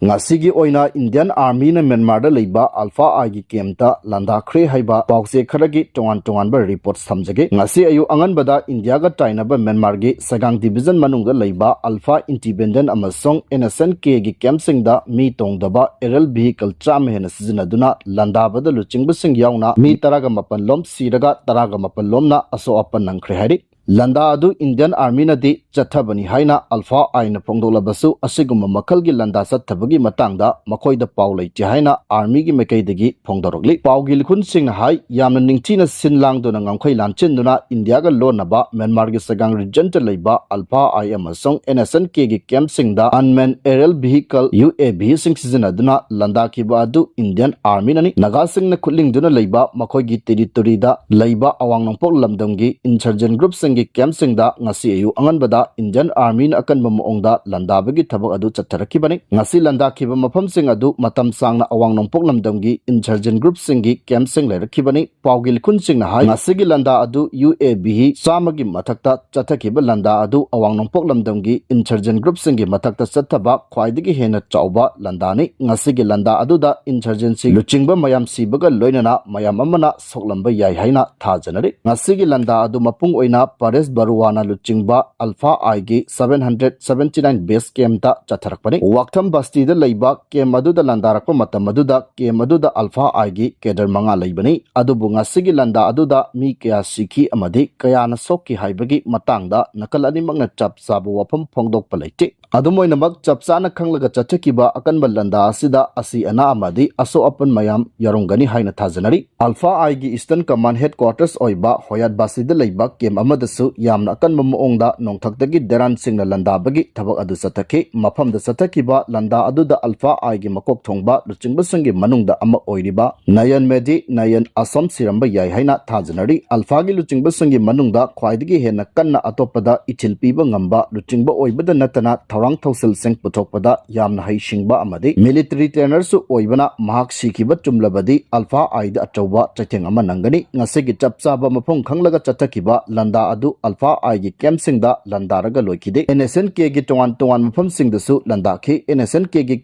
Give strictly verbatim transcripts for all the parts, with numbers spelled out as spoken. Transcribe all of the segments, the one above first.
ꯉꯁꯤꯒꯤ ꯑꯣꯏꯅ Indian Armyꯅ ꯃ꯭ꯌꯥꯟꯃꯥꯔꯗ ꯂꯩꯕ ꯑꯜꯐꯥ ꯑꯥꯏꯒꯤ campꯇ ꯂꯥꯟꯗꯥꯈ꯭ꯔꯦ ꯍꯥꯏꯕ ꯄꯥꯎꯆꯦ ꯈꯔꯒꯤ ꯇꯣꯉꯥꯟ ꯇꯣꯉꯥꯟꯕ reports ꯊꯝꯖꯒꯦ꯫ ꯉꯁꯤ ꯑꯌꯨꯛ ꯑꯉꯟꯕꯗ ꯏꯟꯗꯤꯌꯥꯒ ꯇꯥꯏꯅꯕ ꯃ꯭ꯌꯥꯟꯃꯥꯔꯒꯤ ꯁꯒꯥꯡ division ꯃꯅꯨꯡꯗ ꯂꯩꯕ ꯑꯜꯐꯥ Independent ꯑꯃꯁꯨꯡ NSCN-Kꯒꯤ campꯁꯤꯡꯗ ꯃꯤ ꯇꯣꯡꯗꯕ aerial vehicle ꯆꯥꯝꯃ ꯍꯦꯟꯅ ꯁꯤꯖꯤꯟꯅꯗꯨꯅ ꯂꯥꯟꯗꯥꯕꯗ ꯂꯨꯆꯤꯡꯕꯁꯤꯡ ꯌꯥꯎꯅ ꯃꯤ ꯇꯔꯥꯒ ꯃꯥꯄꯟ ꯂꯣꯝ ꯁꯤꯔꯒ ꯇꯔꯥꯒ ꯃꯥꯄꯟ ꯂꯣꯝꯅ ꯑꯁꯣꯛ ꯑꯄꯟ ꯅꯪꯈ꯭ꯔꯦ ꯍꯥꯏꯔꯤ꯫ ꯂꯥꯟꯗꯥ ꯑꯗꯨ Indian Armyꯅꯗꯤ ꯆꯠꯊꯕꯅꯤ ꯍꯥꯏꯅ ꯑꯜꯐꯥ ꯑꯥꯏꯅ ꯐꯣꯡꯗꯣꯛꯂꯕꯁꯨ, ꯑꯁꯤꯒꯨꯝꯕ ꯃꯈꯜꯒꯤ ꯂꯥꯟꯗꯥ ꯆꯠꯊꯕꯒꯤ ꯃꯇꯥꯡꯗ ꯃꯈꯣꯏꯗ ꯄꯥꯎ ꯂꯩꯇꯦ ꯍꯥꯏꯅ Armyꯒꯤ ꯃꯥꯏꯀꯩꯗꯒꯤ ꯐꯣꯡꯗꯣꯔꯛꯂꯤ꯫ ꯄꯥꯎꯒꯤ ꯂꯤꯈꯨꯟꯁꯤꯡꯅ ꯍꯥꯏ, ꯌꯥꯝꯅ ꯅꯤꯡꯊꯤꯅ ꯁꯤꯟ ꯂꯥꯡꯗꯨꯅ ꯉꯝꯈꯩ ꯂꯥꯟꯁꯤꯟꯗꯨꯅ ꯏꯟꯗꯤꯌꯥꯒ ꯂꯣꯟꯅꯕ ꯃ꯭ꯌꯥꯟꯃꯥꯔꯒꯤ ꯁꯒꯥꯡ regionꯇ ꯂꯩꯕ ꯑꯜꯐꯥ ꯑꯥꯏ ꯑꯃꯁꯨꯡ NSCN-Kꯒꯤ campꯁꯤꯡꯗ unmanned aerial vehicle, UAVꯁꯤꯡ ꯁꯤꯖꯤꯟꯅꯗꯨꯅ ꯂꯥꯟꯗꯥꯈꯤꯕ ꯑꯗꯨ Indian Armyꯅꯅꯤ꯫ ꯅꯥꯒꯥꯁꯤꯡꯅ ꯈꯨꯠꯂꯤꯡꯗꯨꯅ ꯂꯩꯕ ꯃꯈꯣꯏꯒꯤ territoryꯗ ꯂꯩꯕ ꯑꯋꯥꯡ ꯅꯣꯡꯄꯣꯛ ꯂꯝꯗꯝꯒꯤ insurgent groupꯁꯤꯡꯒꯤ campꯁꯤꯡꯗ ꯉꯁꯤ ꯑꯌꯨꯛ ꯑꯉꯟꯕꯗ Indian Armyꯅ ꯑꯀꯟꯕ ꯃꯑꯣꯡꯗ ꯂꯥꯟꯗꯥꯕꯒꯤ ꯊꯕꯛ ꯑꯗꯨ ꯆꯠꯊꯔꯛꯈꯤꯕꯅꯤ꯫ ꯉꯁꯤ ꯂꯥꯟꯗꯥꯈꯤꯕ ꯃꯐꯝꯁꯤꯡ ꯑꯗꯨ ꯃꯇꯝ ꯁꯥꯡꯅ ꯑꯋꯥꯡ ꯅꯣꯡꯄꯣꯛ ꯂꯝꯗꯝꯒꯤ insurgent groupꯁꯤꯡꯒꯤ campꯁꯤꯡ ꯂꯩꯔꯛꯈꯤꯕꯅꯤ꯫ ꯄꯥꯎꯒꯤ ꯂꯤꯈꯨꯟꯁꯤꯡꯅ ꯍꯥꯏ, ꯉꯁꯤꯒꯤ ꯂꯥꯟꯗꯥ ꯑꯗꯨ UAV ꯆꯥꯝꯃꯒꯤ ꯃꯊꯛꯇ ꯆꯠꯊꯈꯤꯕ ꯂꯥꯟꯗꯥ ꯑꯗꯨ ꯑꯋꯥꯡ ꯅꯣꯡꯄꯣꯛ ꯂꯝꯗꯝꯒꯤ insurgent groupꯁꯤꯡꯒꯤ ꯃꯊꯛꯇ ꯆꯠꯊꯕ ꯈ꯭ꯋꯥꯏꯗꯒꯤ ꯍꯦꯟꯅ ꯆꯥꯎꯕ ꯂꯥꯟꯗꯥꯅꯤ꯫ ꯉꯁꯤꯒꯤ ꯂꯥꯟꯗꯥ ꯑꯗꯨꯗ insurgentꯁꯤꯡ ꯂꯨꯆꯤꯡꯕ ꯃꯌꯥꯝ ꯁꯤꯕꯒ ꯂꯣꯏꯅꯅ ꯃꯌꯥꯝ ꯑꯃꯅ ꯁꯣꯛꯂꯝꯕ ꯌꯥꯏ ꯍꯥꯏꯅ ꯊꯥꯖꯅꯔꯤ꯫ ꯉꯁꯤꯒꯤ ꯂꯥꯟꯗꯥ ꯑꯗꯨ ꯃꯄꯨꯡ ꯑꯣꯏꯅ ꯄꯔꯦꯁ ꯕꯔꯨꯋꯥꯅ ꯂꯨꯆꯤꯡꯕ ꯑꯜꯐꯥ ꯑꯥꯏꯒꯤ seven hundred seventy nine base campꯇ ꯆꯠꯊꯔꯛꯄꯅꯤ꯫ ꯋꯥꯛꯊꯝ ꯕꯁꯇꯤꯗ ꯂꯩꯕ camp ꯑꯗꯨꯗ ꯂꯥꯟꯗꯥꯔꯛꯄ ꯃꯇꯝ ꯑꯗꯨꯗ camp ꯑꯗꯨꯗ ꯑꯜꯐꯥ ꯑꯥꯏꯒꯤ cadre ꯃꯉꯥ ꯂꯩꯕꯅꯤ꯫ ꯑꯗꯨꯕꯨ ꯉꯁꯤꯒꯤ ꯂꯥꯟꯗꯥ ꯑꯗꯨꯗ ꯃꯤ ꯀꯌꯥ ꯁꯤꯈꯤ ꯑꯃꯗꯤ ꯀꯌꯥꯅ ꯁꯣꯛꯈꯤ ꯍꯥꯏꯕꯒꯤ ꯃꯇꯥꯡꯗ ꯅꯥꯀꯜ ꯑꯅꯤꯃꯛꯅ ꯆꯞ ꯆꯥꯕ ꯋꯥꯐꯝ ꯐꯣꯡꯗꯣꯛꯄ ꯂꯩꯇꯦ꯫ ꯑꯗꯨꯝ ꯑꯣꯏꯅꯃꯛ, ꯆꯞ ꯆꯥꯅ ꯈꯪꯂꯒ ꯆꯠꯊꯈꯤꯕ ꯑꯀꯟꯕ ꯂꯥꯟꯗꯥ ꯑꯁꯤꯗ ꯑꯁꯤ ꯑꯅꯥ ꯑꯃꯗꯤ ꯑꯁꯣꯛ ꯑꯄꯟ ꯃꯌꯥꯝ ꯌꯥꯎꯔꯝꯒꯅꯤ ꯍꯥꯏꯅ ꯊꯥꯖꯅꯔꯤ꯫ ꯑꯜꯐꯥ ꯑꯥꯏꯒꯤ Eastern Command Headquarters ꯑꯣꯏꯕ ꯍꯣꯌꯥꯠ ꯕꯥꯁꯤꯗ ꯂꯩꯕ camp ꯑꯃꯗꯁꯨ ꯌꯥꯝꯅ ꯑꯀꯟꯕ ꯃꯑꯣꯡꯗ ꯅꯣꯡꯊꯛꯇꯒꯤ ꯗꯦꯔꯥꯟꯁꯤꯡꯅ ꯂꯥꯟꯗꯥꯕꯒꯤ ꯊꯕꯛ ꯑꯗꯨ ꯆꯠꯊꯈꯤ꯫ ꯃꯐꯝꯗ ꯆꯠꯊꯈꯤꯕ ꯂꯥꯟꯗꯥ ꯑꯗꯨꯗ ꯑꯜꯐꯥ ꯑꯥꯏꯒꯤ ꯃꯀꯣꯛ ꯊꯣꯡꯕ ꯂꯨꯆꯤꯡꯕꯁꯤꯡꯒꯤ ꯃꯅꯨꯡꯗ ꯑꯃ ꯑꯣꯏꯔꯤꯕ ꯅꯌꯟ ꯃꯦꯗꯤ ꯅꯌꯟ ꯑꯁꯣꯝ ꯁꯤꯔꯝꯕ ꯌꯥꯏ ꯍꯥꯏꯅ ꯊꯥꯖꯅꯔꯤ꯫ ꯑꯜꯐꯥꯒꯤ ꯂꯨꯆꯤꯡꯕꯁꯤꯡꯒꯤ ꯃꯅꯨꯡꯗ ꯈ꯭ꯋꯥꯏꯗꯒꯤ ꯍꯦꯟꯅ ꯀꯟꯅ ꯑꯇꯣꯞꯄꯗ ꯏꯊꯤꯜ ꯄꯤꯕ ꯉꯝꯕ ꯂꯨꯆꯤꯡꯕ ꯑꯣꯏꯕꯗ ꯅꯠꯇꯅ ꯊꯧꯔꯥꯡ ꯊꯧꯁꯤꯜꯁꯤꯡ ꯄꯨꯊꯣꯛꯄꯗ ꯌꯥꯝꯅ ꯍꯩꯁꯤꯡꯕ ꯑꯃꯗꯤ military trainerꯁꯨ ꯑꯣꯏꯕꯅ ꯃꯍꯥꯛ ꯁꯤꯈꯤꯕ ꯆꯨꯝꯂꯕꯗꯤ ꯑꯜꯐꯥ ꯑꯥꯏꯗ ꯑꯆꯧꯕ ꯆꯩꯊꯦꯡ ꯑꯃ ꯅꯪꯒꯅꯤ꯫ ꯉꯁꯤꯒꯤ ꯆꯞ ꯆꯥꯕ ꯃꯐꯝ ꯈꯪꯂꯒ ꯆꯠꯊꯈꯤꯕ ꯂꯥꯟꯗꯥ ꯑꯗꯨ ꯑꯗꯨ ꯑꯜꯐꯥ ꯑꯥꯏꯒꯤ ꯀꯦꯝꯞꯁꯤꯡꯗ ꯂꯥꯟꯗꯥꯔꯒ ꯂꯣꯏꯈꯤꯗꯦ꯫ ꯑꯦꯟ ꯑꯦꯁ ꯑꯦꯟ ꯀꯦꯒꯤ ꯇꯣꯉꯥꯟ ꯇꯣꯉꯥꯟꯕ ꯃꯐꯝꯁꯤꯡꯗꯁꯨ ꯂꯥꯟꯗꯥꯈꯤ꯫ ꯑꯦꯟ ꯑꯦꯁ ꯑꯦꯟ ꯀꯦꯒꯤ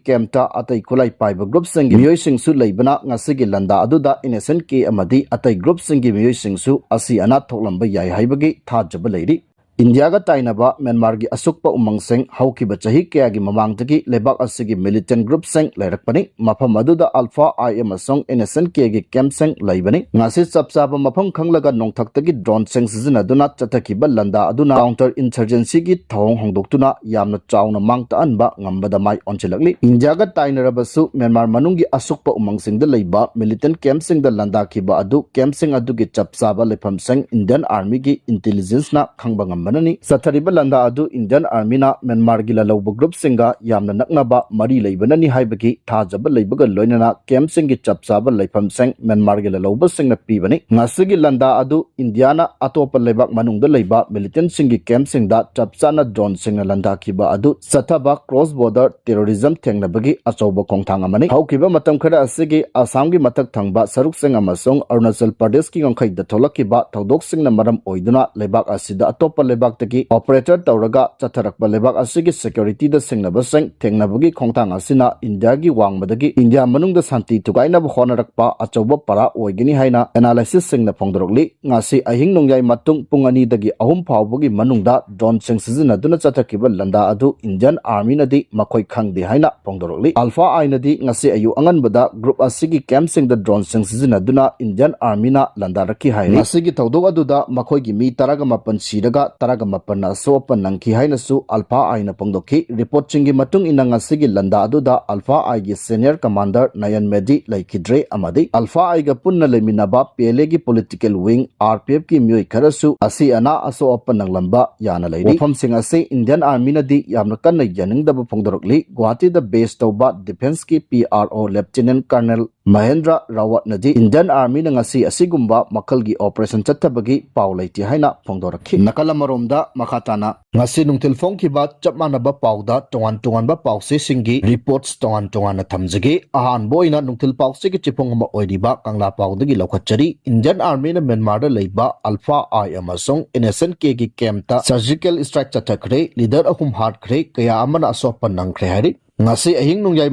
ꯀꯦꯝꯞꯇ ꯑꯇꯩ ꯈꯨꯠꯂꯥꯏ ꯄꯥꯏꯕ ꯒ꯭ꯔꯨꯞꯁꯤꯡꯒꯤ ꯃꯤꯑꯣꯏꯁꯤꯡꯁꯨ ꯂꯩꯕꯅ ꯉꯁꯤꯒꯤ ꯂꯥꯟꯗꯥ ꯑꯗꯨꯗ ꯑꯦꯟ ꯑꯦꯁ ꯑꯦꯟ ꯀꯦ ꯑꯃꯗꯤ ꯑꯇꯩ ꯒ꯭ꯔꯨꯞꯁꯤꯡꯒꯤ ꯃꯤꯑꯣꯏꯁꯤꯡꯁꯨ ꯑꯁꯤ ꯑꯅꯥ ꯊꯣꯛꯂꯝꯕ ꯌꯥꯏ ꯍꯥꯏꯕꯒꯤ ꯊꯥꯖꯕ ꯂꯩꯔꯤ꯫ ꯏꯟꯗꯤꯌꯥꯒ ꯇꯥꯏꯅꯕ ꯃ꯭ꯌꯥꯟꯃꯥꯔꯒꯤ ꯑꯁꯨꯛꯄ ꯎꯃꯪꯁꯤꯡ ꯍꯧꯈꯤꯕ ꯆꯍꯤ ꯀꯌꯥꯒꯤ ꯃꯃꯥꯡꯗꯒꯤ ꯂꯩꯕꯥꯛ ꯑꯁꯤꯒꯤ ꯃꯤꯂꯤꯇꯦꯟ ꯒ꯭ꯔꯨꯞꯁꯤꯡ ꯂꯩꯔꯛꯄꯅꯤ꯫ ꯃꯐꯝ ꯑꯗꯨꯗ ꯑꯜꯐꯥ ꯑꯥꯏ ꯑꯃꯁꯨꯡ ꯑꯦꯟ ꯑꯦꯁ ꯑꯦꯟ ꯀꯦꯒꯤ ꯀꯦꯝꯞꯁꯤꯡ ꯂꯩꯕꯅꯤ꯫ ꯉꯁꯤ ꯆꯞ ꯆꯥꯕ ꯃꯐꯝ ꯈꯪꯂꯒ ꯅꯣꯡꯊꯛꯇꯒꯤ ꯗ꯭ꯔꯣꯟꯁꯤꯡ ꯁꯤꯖꯤꯟꯅꯗꯨꯅ ꯆꯠꯊꯈꯤꯕ ꯂꯥꯟꯗꯥ ꯑꯗꯨꯅ ꯀꯥꯎꯟꯇꯔ ꯏꯟꯁꯔꯖꯦꯟꯁꯤꯒꯤ ꯊꯧꯑꯣꯡ ꯍꯣꯡꯗꯣꯛꯇꯨꯅ ꯌꯥꯝꯅ ꯆꯥꯎꯅ ꯃꯥꯡ ꯇꯥꯛꯍꯟꯕ ꯉꯝꯕꯗ ꯃꯥꯏ ꯑꯣꯟꯁꯤꯜꯂꯛꯂꯤ꯫ ꯏꯟꯗꯤꯌꯥꯒ ꯇꯥꯏꯅꯔꯕꯁꯨ ꯃ꯭ꯌꯥꯟꯃꯥꯔ ꯃꯅꯨꯡꯒꯤ ꯑꯁꯨꯛꯄ ꯎꯃꯪꯁꯤꯡꯗ ꯂꯩꯕ ꯃꯤꯂꯤꯇꯦꯟ ꯀꯦꯝꯞꯁꯤꯡꯗ ꯂꯥꯟꯗꯥꯈꯤꯕ ꯑꯗꯨ ꯀꯦꯝꯞꯁꯤꯡ ꯑꯗꯨꯒꯤ ꯆꯞ ꯆꯥꯕ ꯂꯩꯐꯝꯁꯤꯡ ꯏꯟꯗꯤꯌꯟ ꯑꯥꯔꯃꯤꯒꯤ ꯏꯟꯇꯦꯂꯤꯖꯦꯟꯁꯅ ꯈꯪꯕ ꯉꯝꯕꯅꯅꯤ꯫ ꯆꯠꯊꯔꯤꯕ ꯂꯥꯟꯗꯥ ꯑꯗꯨ ꯏꯟꯗꯤꯌꯟ ꯑꯥꯔꯃꯤꯅ ꯃ꯭ꯌꯥꯟꯃꯥꯔꯒꯤ ꯂꯥꯜꯍꯧꯕ ꯒ꯭ꯔꯨꯞꯁꯤꯡꯒ ꯌꯥꯝꯅ ꯅꯛꯅꯕ ꯃꯔꯤ ꯂꯩꯕꯅꯅꯤ ꯍꯥꯏꯕꯒꯤ ꯊꯥꯖꯕ ꯂꯩꯕꯒ ꯂꯣꯏꯅꯅ ꯀꯦꯝꯞꯁꯤꯡꯒꯤ ꯆꯞ ꯆꯥꯕ ꯂꯩꯐꯝꯁꯤꯡ ꯃ꯭ꯌꯥꯟꯃꯥꯔꯒꯤ ꯂꯥꯜꯍꯧꯕꯁꯤꯡꯅ ꯄꯤꯕꯅꯤ꯫ ꯉꯁꯤꯒꯤ ꯂꯥꯟꯗꯥ ꯑꯗꯨ ꯏꯟꯗꯤꯌꯥꯅ ꯑꯇꯣꯞꯄ ꯂꯩꯕꯥꯛ ꯃꯅꯨꯡꯗ ꯂꯩꯕ ꯃꯤꯂꯤꯇꯦꯟꯁꯤꯡꯒꯤ ꯀꯦꯝꯞꯁꯤꯡꯗ ꯆꯞ ꯆꯥꯅ ꯗ꯭ꯔꯣꯟꯁꯤꯡꯅ ꯂꯥꯟꯗꯥꯈꯤꯕ ꯑꯗꯨ ꯆꯠꯊꯕ ꯀ꯭ꯔꯣꯁ ꯕꯣꯔꯗꯔ ꯇꯦꯔꯣꯔꯤꯖꯝ ꯊꯦꯡꯅꯕꯒꯤ ꯑꯆꯧꯕ ꯈꯣꯡꯊꯥꯡ ꯑꯃꯅꯤ꯫ ꯍꯧꯈꯤꯕ ꯃꯇꯝ ꯈꯔ ꯑꯁꯤꯒꯤ ꯑꯁꯥꯝꯒꯤ ꯃꯊꯛ ꯊꯪꯕ ꯁꯔꯨꯛꯁꯤꯡ ꯑꯃꯁꯨꯡ ꯑꯔꯨꯅꯥꯆꯜ ꯄ꯭ꯔꯗꯦꯁꯀꯤ ꯉꯝꯈꯩꯗ ꯊꯣꯛꯂꯛꯈꯤꯕ ꯊꯧꯗꯣꯛꯁꯤꯡꯅ ꯃꯔꯝ ꯑꯣꯏꯗꯨꯅ ꯂꯩꯕꯥꯛ ꯑꯁꯤꯗ ꯑꯇꯣꯞꯄ ꯂꯩꯕꯥꯛꯇꯒꯤ ꯑꯣꯄꯔꯦꯇꯔ ꯇꯧꯔꯒ ꯆꯠꯊꯔꯛꯄ ꯂꯩꯕꯥꯛ ꯑꯁꯤꯒꯤ ꯁꯦꯀ꯭ꯌꯨꯔꯤꯇꯤꯗ ꯁꯤꯡꯅꯕꯁꯤꯡ ꯊꯦꯡꯅꯕꯒꯤ ꯈꯣꯡꯊꯥꯡ ꯑꯁꯤꯅ ꯏꯟꯗꯤꯌꯥꯒꯤ ꯋꯥꯡꯃꯗꯒꯤ ꯏꯟꯗꯤꯌꯥ ꯃꯅꯨꯡꯗ ꯁꯥꯟꯇꯤ ꯊꯨꯒꯥꯏꯅꯕ ꯍꯣꯠꯅꯔꯛꯄ ꯑꯆꯧꯕ ꯄꯔꯥ ꯑꯣꯏꯒꯅꯤ ꯍꯥꯏꯅ ꯑꯦꯅꯥꯂꯥꯏꯁꯤꯁꯁꯤꯡꯅ ꯐꯣꯡꯗꯣꯔꯛꯂꯤ꯫ ꯉꯁꯤ ꯑꯍꯤꯡ ꯅꯣꯡꯌꯥꯏ ꯃꯇꯨꯡ ꯄꯨꯡ ꯑꯅꯤꯗꯒꯤ ꯑꯍꯨꯝ ꯐꯥꯎꯕꯒꯤ ꯃꯅꯨꯡꯗ ꯗ꯭ꯔꯣꯟꯁꯤꯡ ꯁꯤꯖꯤꯟꯅꯗꯨꯅ ꯆꯠꯊꯈꯤꯕ ꯂꯥꯟꯗꯥ ꯑꯗꯨ ꯏꯟꯗꯤꯌꯟ ꯑꯥꯔꯃꯤꯅꯗꯤ ꯃꯈꯣꯏ ꯈꯪꯗꯦ ꯍꯥꯏꯅ ꯐꯣꯡꯗꯣꯔꯛꯂꯤ꯫ ꯑꯜꯐꯥ ꯑꯥꯏꯅꯗꯤ ꯉꯁꯤ ꯑꯌꯨꯛ ꯑꯉꯟꯕꯗ ꯒ꯭ꯔꯨꯞ ꯑꯁꯤꯒꯤ ꯀꯦꯝꯞꯁꯤꯡꯗ ꯗ꯭ꯔꯣꯟꯁꯤꯡ ꯁꯤꯖꯤꯟꯅꯗꯨꯅ ꯏꯟꯗꯤꯌꯟ ꯑꯥꯔꯃꯤꯅ ꯂꯥꯟꯗꯥꯔꯛꯈꯤ ꯍꯥꯏꯔꯤ꯫ ꯉꯁꯤꯒꯤ ꯊꯧꯗꯣꯛ ꯑꯗꯨꯗ ꯃꯈꯣꯏꯒꯤ ꯃꯤ ꯇꯔꯥꯒ ꯃꯥꯄꯟ ꯁꯤꯔꯒ ꯇꯔꯥꯒ ꯃꯥꯄꯟꯅ ꯑꯁꯣꯛ ꯑꯄꯟ ꯅꯪꯈꯤ ꯍꯥꯏꯅꯁꯨ ꯑꯜꯐꯥ ꯑꯥꯏꯅ ꯐꯣꯡꯗꯣꯛꯈꯤ꯫ ꯔꯤꯄꯣꯔꯠꯁꯤꯡꯒꯤ ꯃꯇꯨꯡ ꯏꯟꯅ ꯉꯁꯤꯒꯤ ꯂꯥꯟꯗꯥ ꯑꯗꯨꯗ ꯑꯜꯐꯥ ꯑꯥꯏꯒꯤ ꯁꯦꯅꯤꯌꯔ ꯀꯃꯥꯟꯗꯔ ꯅꯌꯟ ꯃꯦꯗꯤ ꯂꯩꯈꯤꯗ꯭ꯔꯦ ꯑꯃꯗꯤ ꯑꯜꯐꯥ ꯑꯥꯏꯒ ꯄꯨꯟꯅ ꯂꯩꯃꯤꯟꯅꯕ ꯄꯤ ꯑꯦꯜ ꯑꯦꯒꯤ ꯄꯣꯂꯤꯇꯤꯀꯦꯜ ꯋꯤꯡ ꯑꯥꯔ ꯄꯤ ꯑꯦꯐꯀꯤ ꯃꯤꯑꯣꯏ ꯈꯔꯁꯨ ꯑꯁꯤ ꯑꯅꯥ ꯑꯁꯣꯛ ꯑꯄꯟ ꯅꯪꯂꯝꯕ ꯌꯥꯅ ꯂꯩꯔꯤ꯫ ꯋꯥꯐꯝꯁꯤꯡ ꯑꯁꯤ ꯏꯟꯗꯤꯌꯟ ꯑꯥꯔꯃꯤꯅꯗꯤ ꯌꯥꯝꯅ ꯀꯟꯅ ꯌꯥꯅꯤꯡꯗꯕ ꯐꯣꯡꯗꯣꯔꯛꯂꯤ꯫ ꯒꯨꯋꯥꯍꯥꯇꯤꯗ ꯕꯦꯁ ꯇꯧꯕ ꯗꯤꯐꯦꯟꯁꯀꯤ ꯄꯤ ꯑꯥꯔ ꯑꯣ ꯂꯦꯐꯇꯤꯅꯦꯟ ꯀꯔꯅꯦꯜ ꯃꯍꯦꯟꯗ꯭ꯔ ꯔꯥꯋꯠꯅꯗꯤ Indian Armyꯅ ꯉꯁꯤ ꯑꯁꯤꯒꯨꯝꯕ ꯃꯈꯜꯒꯤ operation ꯆꯠꯊꯕꯒꯤ ꯄꯥꯎ ꯂꯩꯇꯦ ꯍꯥꯏꯅ ꯐꯣꯡꯗꯣꯔꯛꯈꯤ꯫ ꯅꯥꯀꯜ ꯑꯃꯔꯣꯝꯗ ꯃꯈꯥ ꯇꯥꯅ ꯉꯁꯤ ꯅꯨꯡꯊꯤꯜ ꯐꯣꯡꯈꯤꯕ ꯆꯞ ꯃꯥꯟꯅꯕ ꯄꯥꯎꯗ ꯇꯣꯉꯥꯟ ꯇꯣꯉꯥꯟꯕ ꯄꯥꯎꯆꯦꯁꯤꯡꯒꯤ reports ꯇꯣꯉꯥꯟ ꯇꯣꯉꯥꯟꯅ ꯊꯝꯖꯒꯦ꯫ ꯑꯍꯥꯟꯕ ꯑꯣꯏꯅ ꯅꯨꯡꯊꯤꯜ ꯄꯥꯎꯆꯦꯒꯤ ꯆꯦꯐꯣꯡ ꯑꯃ ꯑꯣꯏꯔꯤꯕ ꯀꯪꯂꯥ ꯄꯥꯎꯗꯒꯤ ꯂꯧꯈꯠꯆꯔꯤ꯫ Indian Armyꯅ ꯃ꯭ꯌꯥꯟꯃꯥꯔꯗ ꯂꯩꯕ Alpha I ꯑꯃꯁꯨꯡ N S N Kꯒꯤ campꯇ surgical strike ꯆꯠꯊꯈ꯭ꯔꯦ꯫ Leader ꯑꯍꯨꯝ ꯍꯥꯠꯈ꯭ꯔꯦ, ꯀꯌꯥ ꯑꯃꯅ ꯑꯁꯣꯛ ꯑꯄꯟ ꯅꯪꯈ꯭ꯔꯦ ꯍꯥꯏꯔꯤ꯫ ꯉꯁꯤ ꯑꯍꯤꯡ ꯅꯣꯡꯌꯥꯏ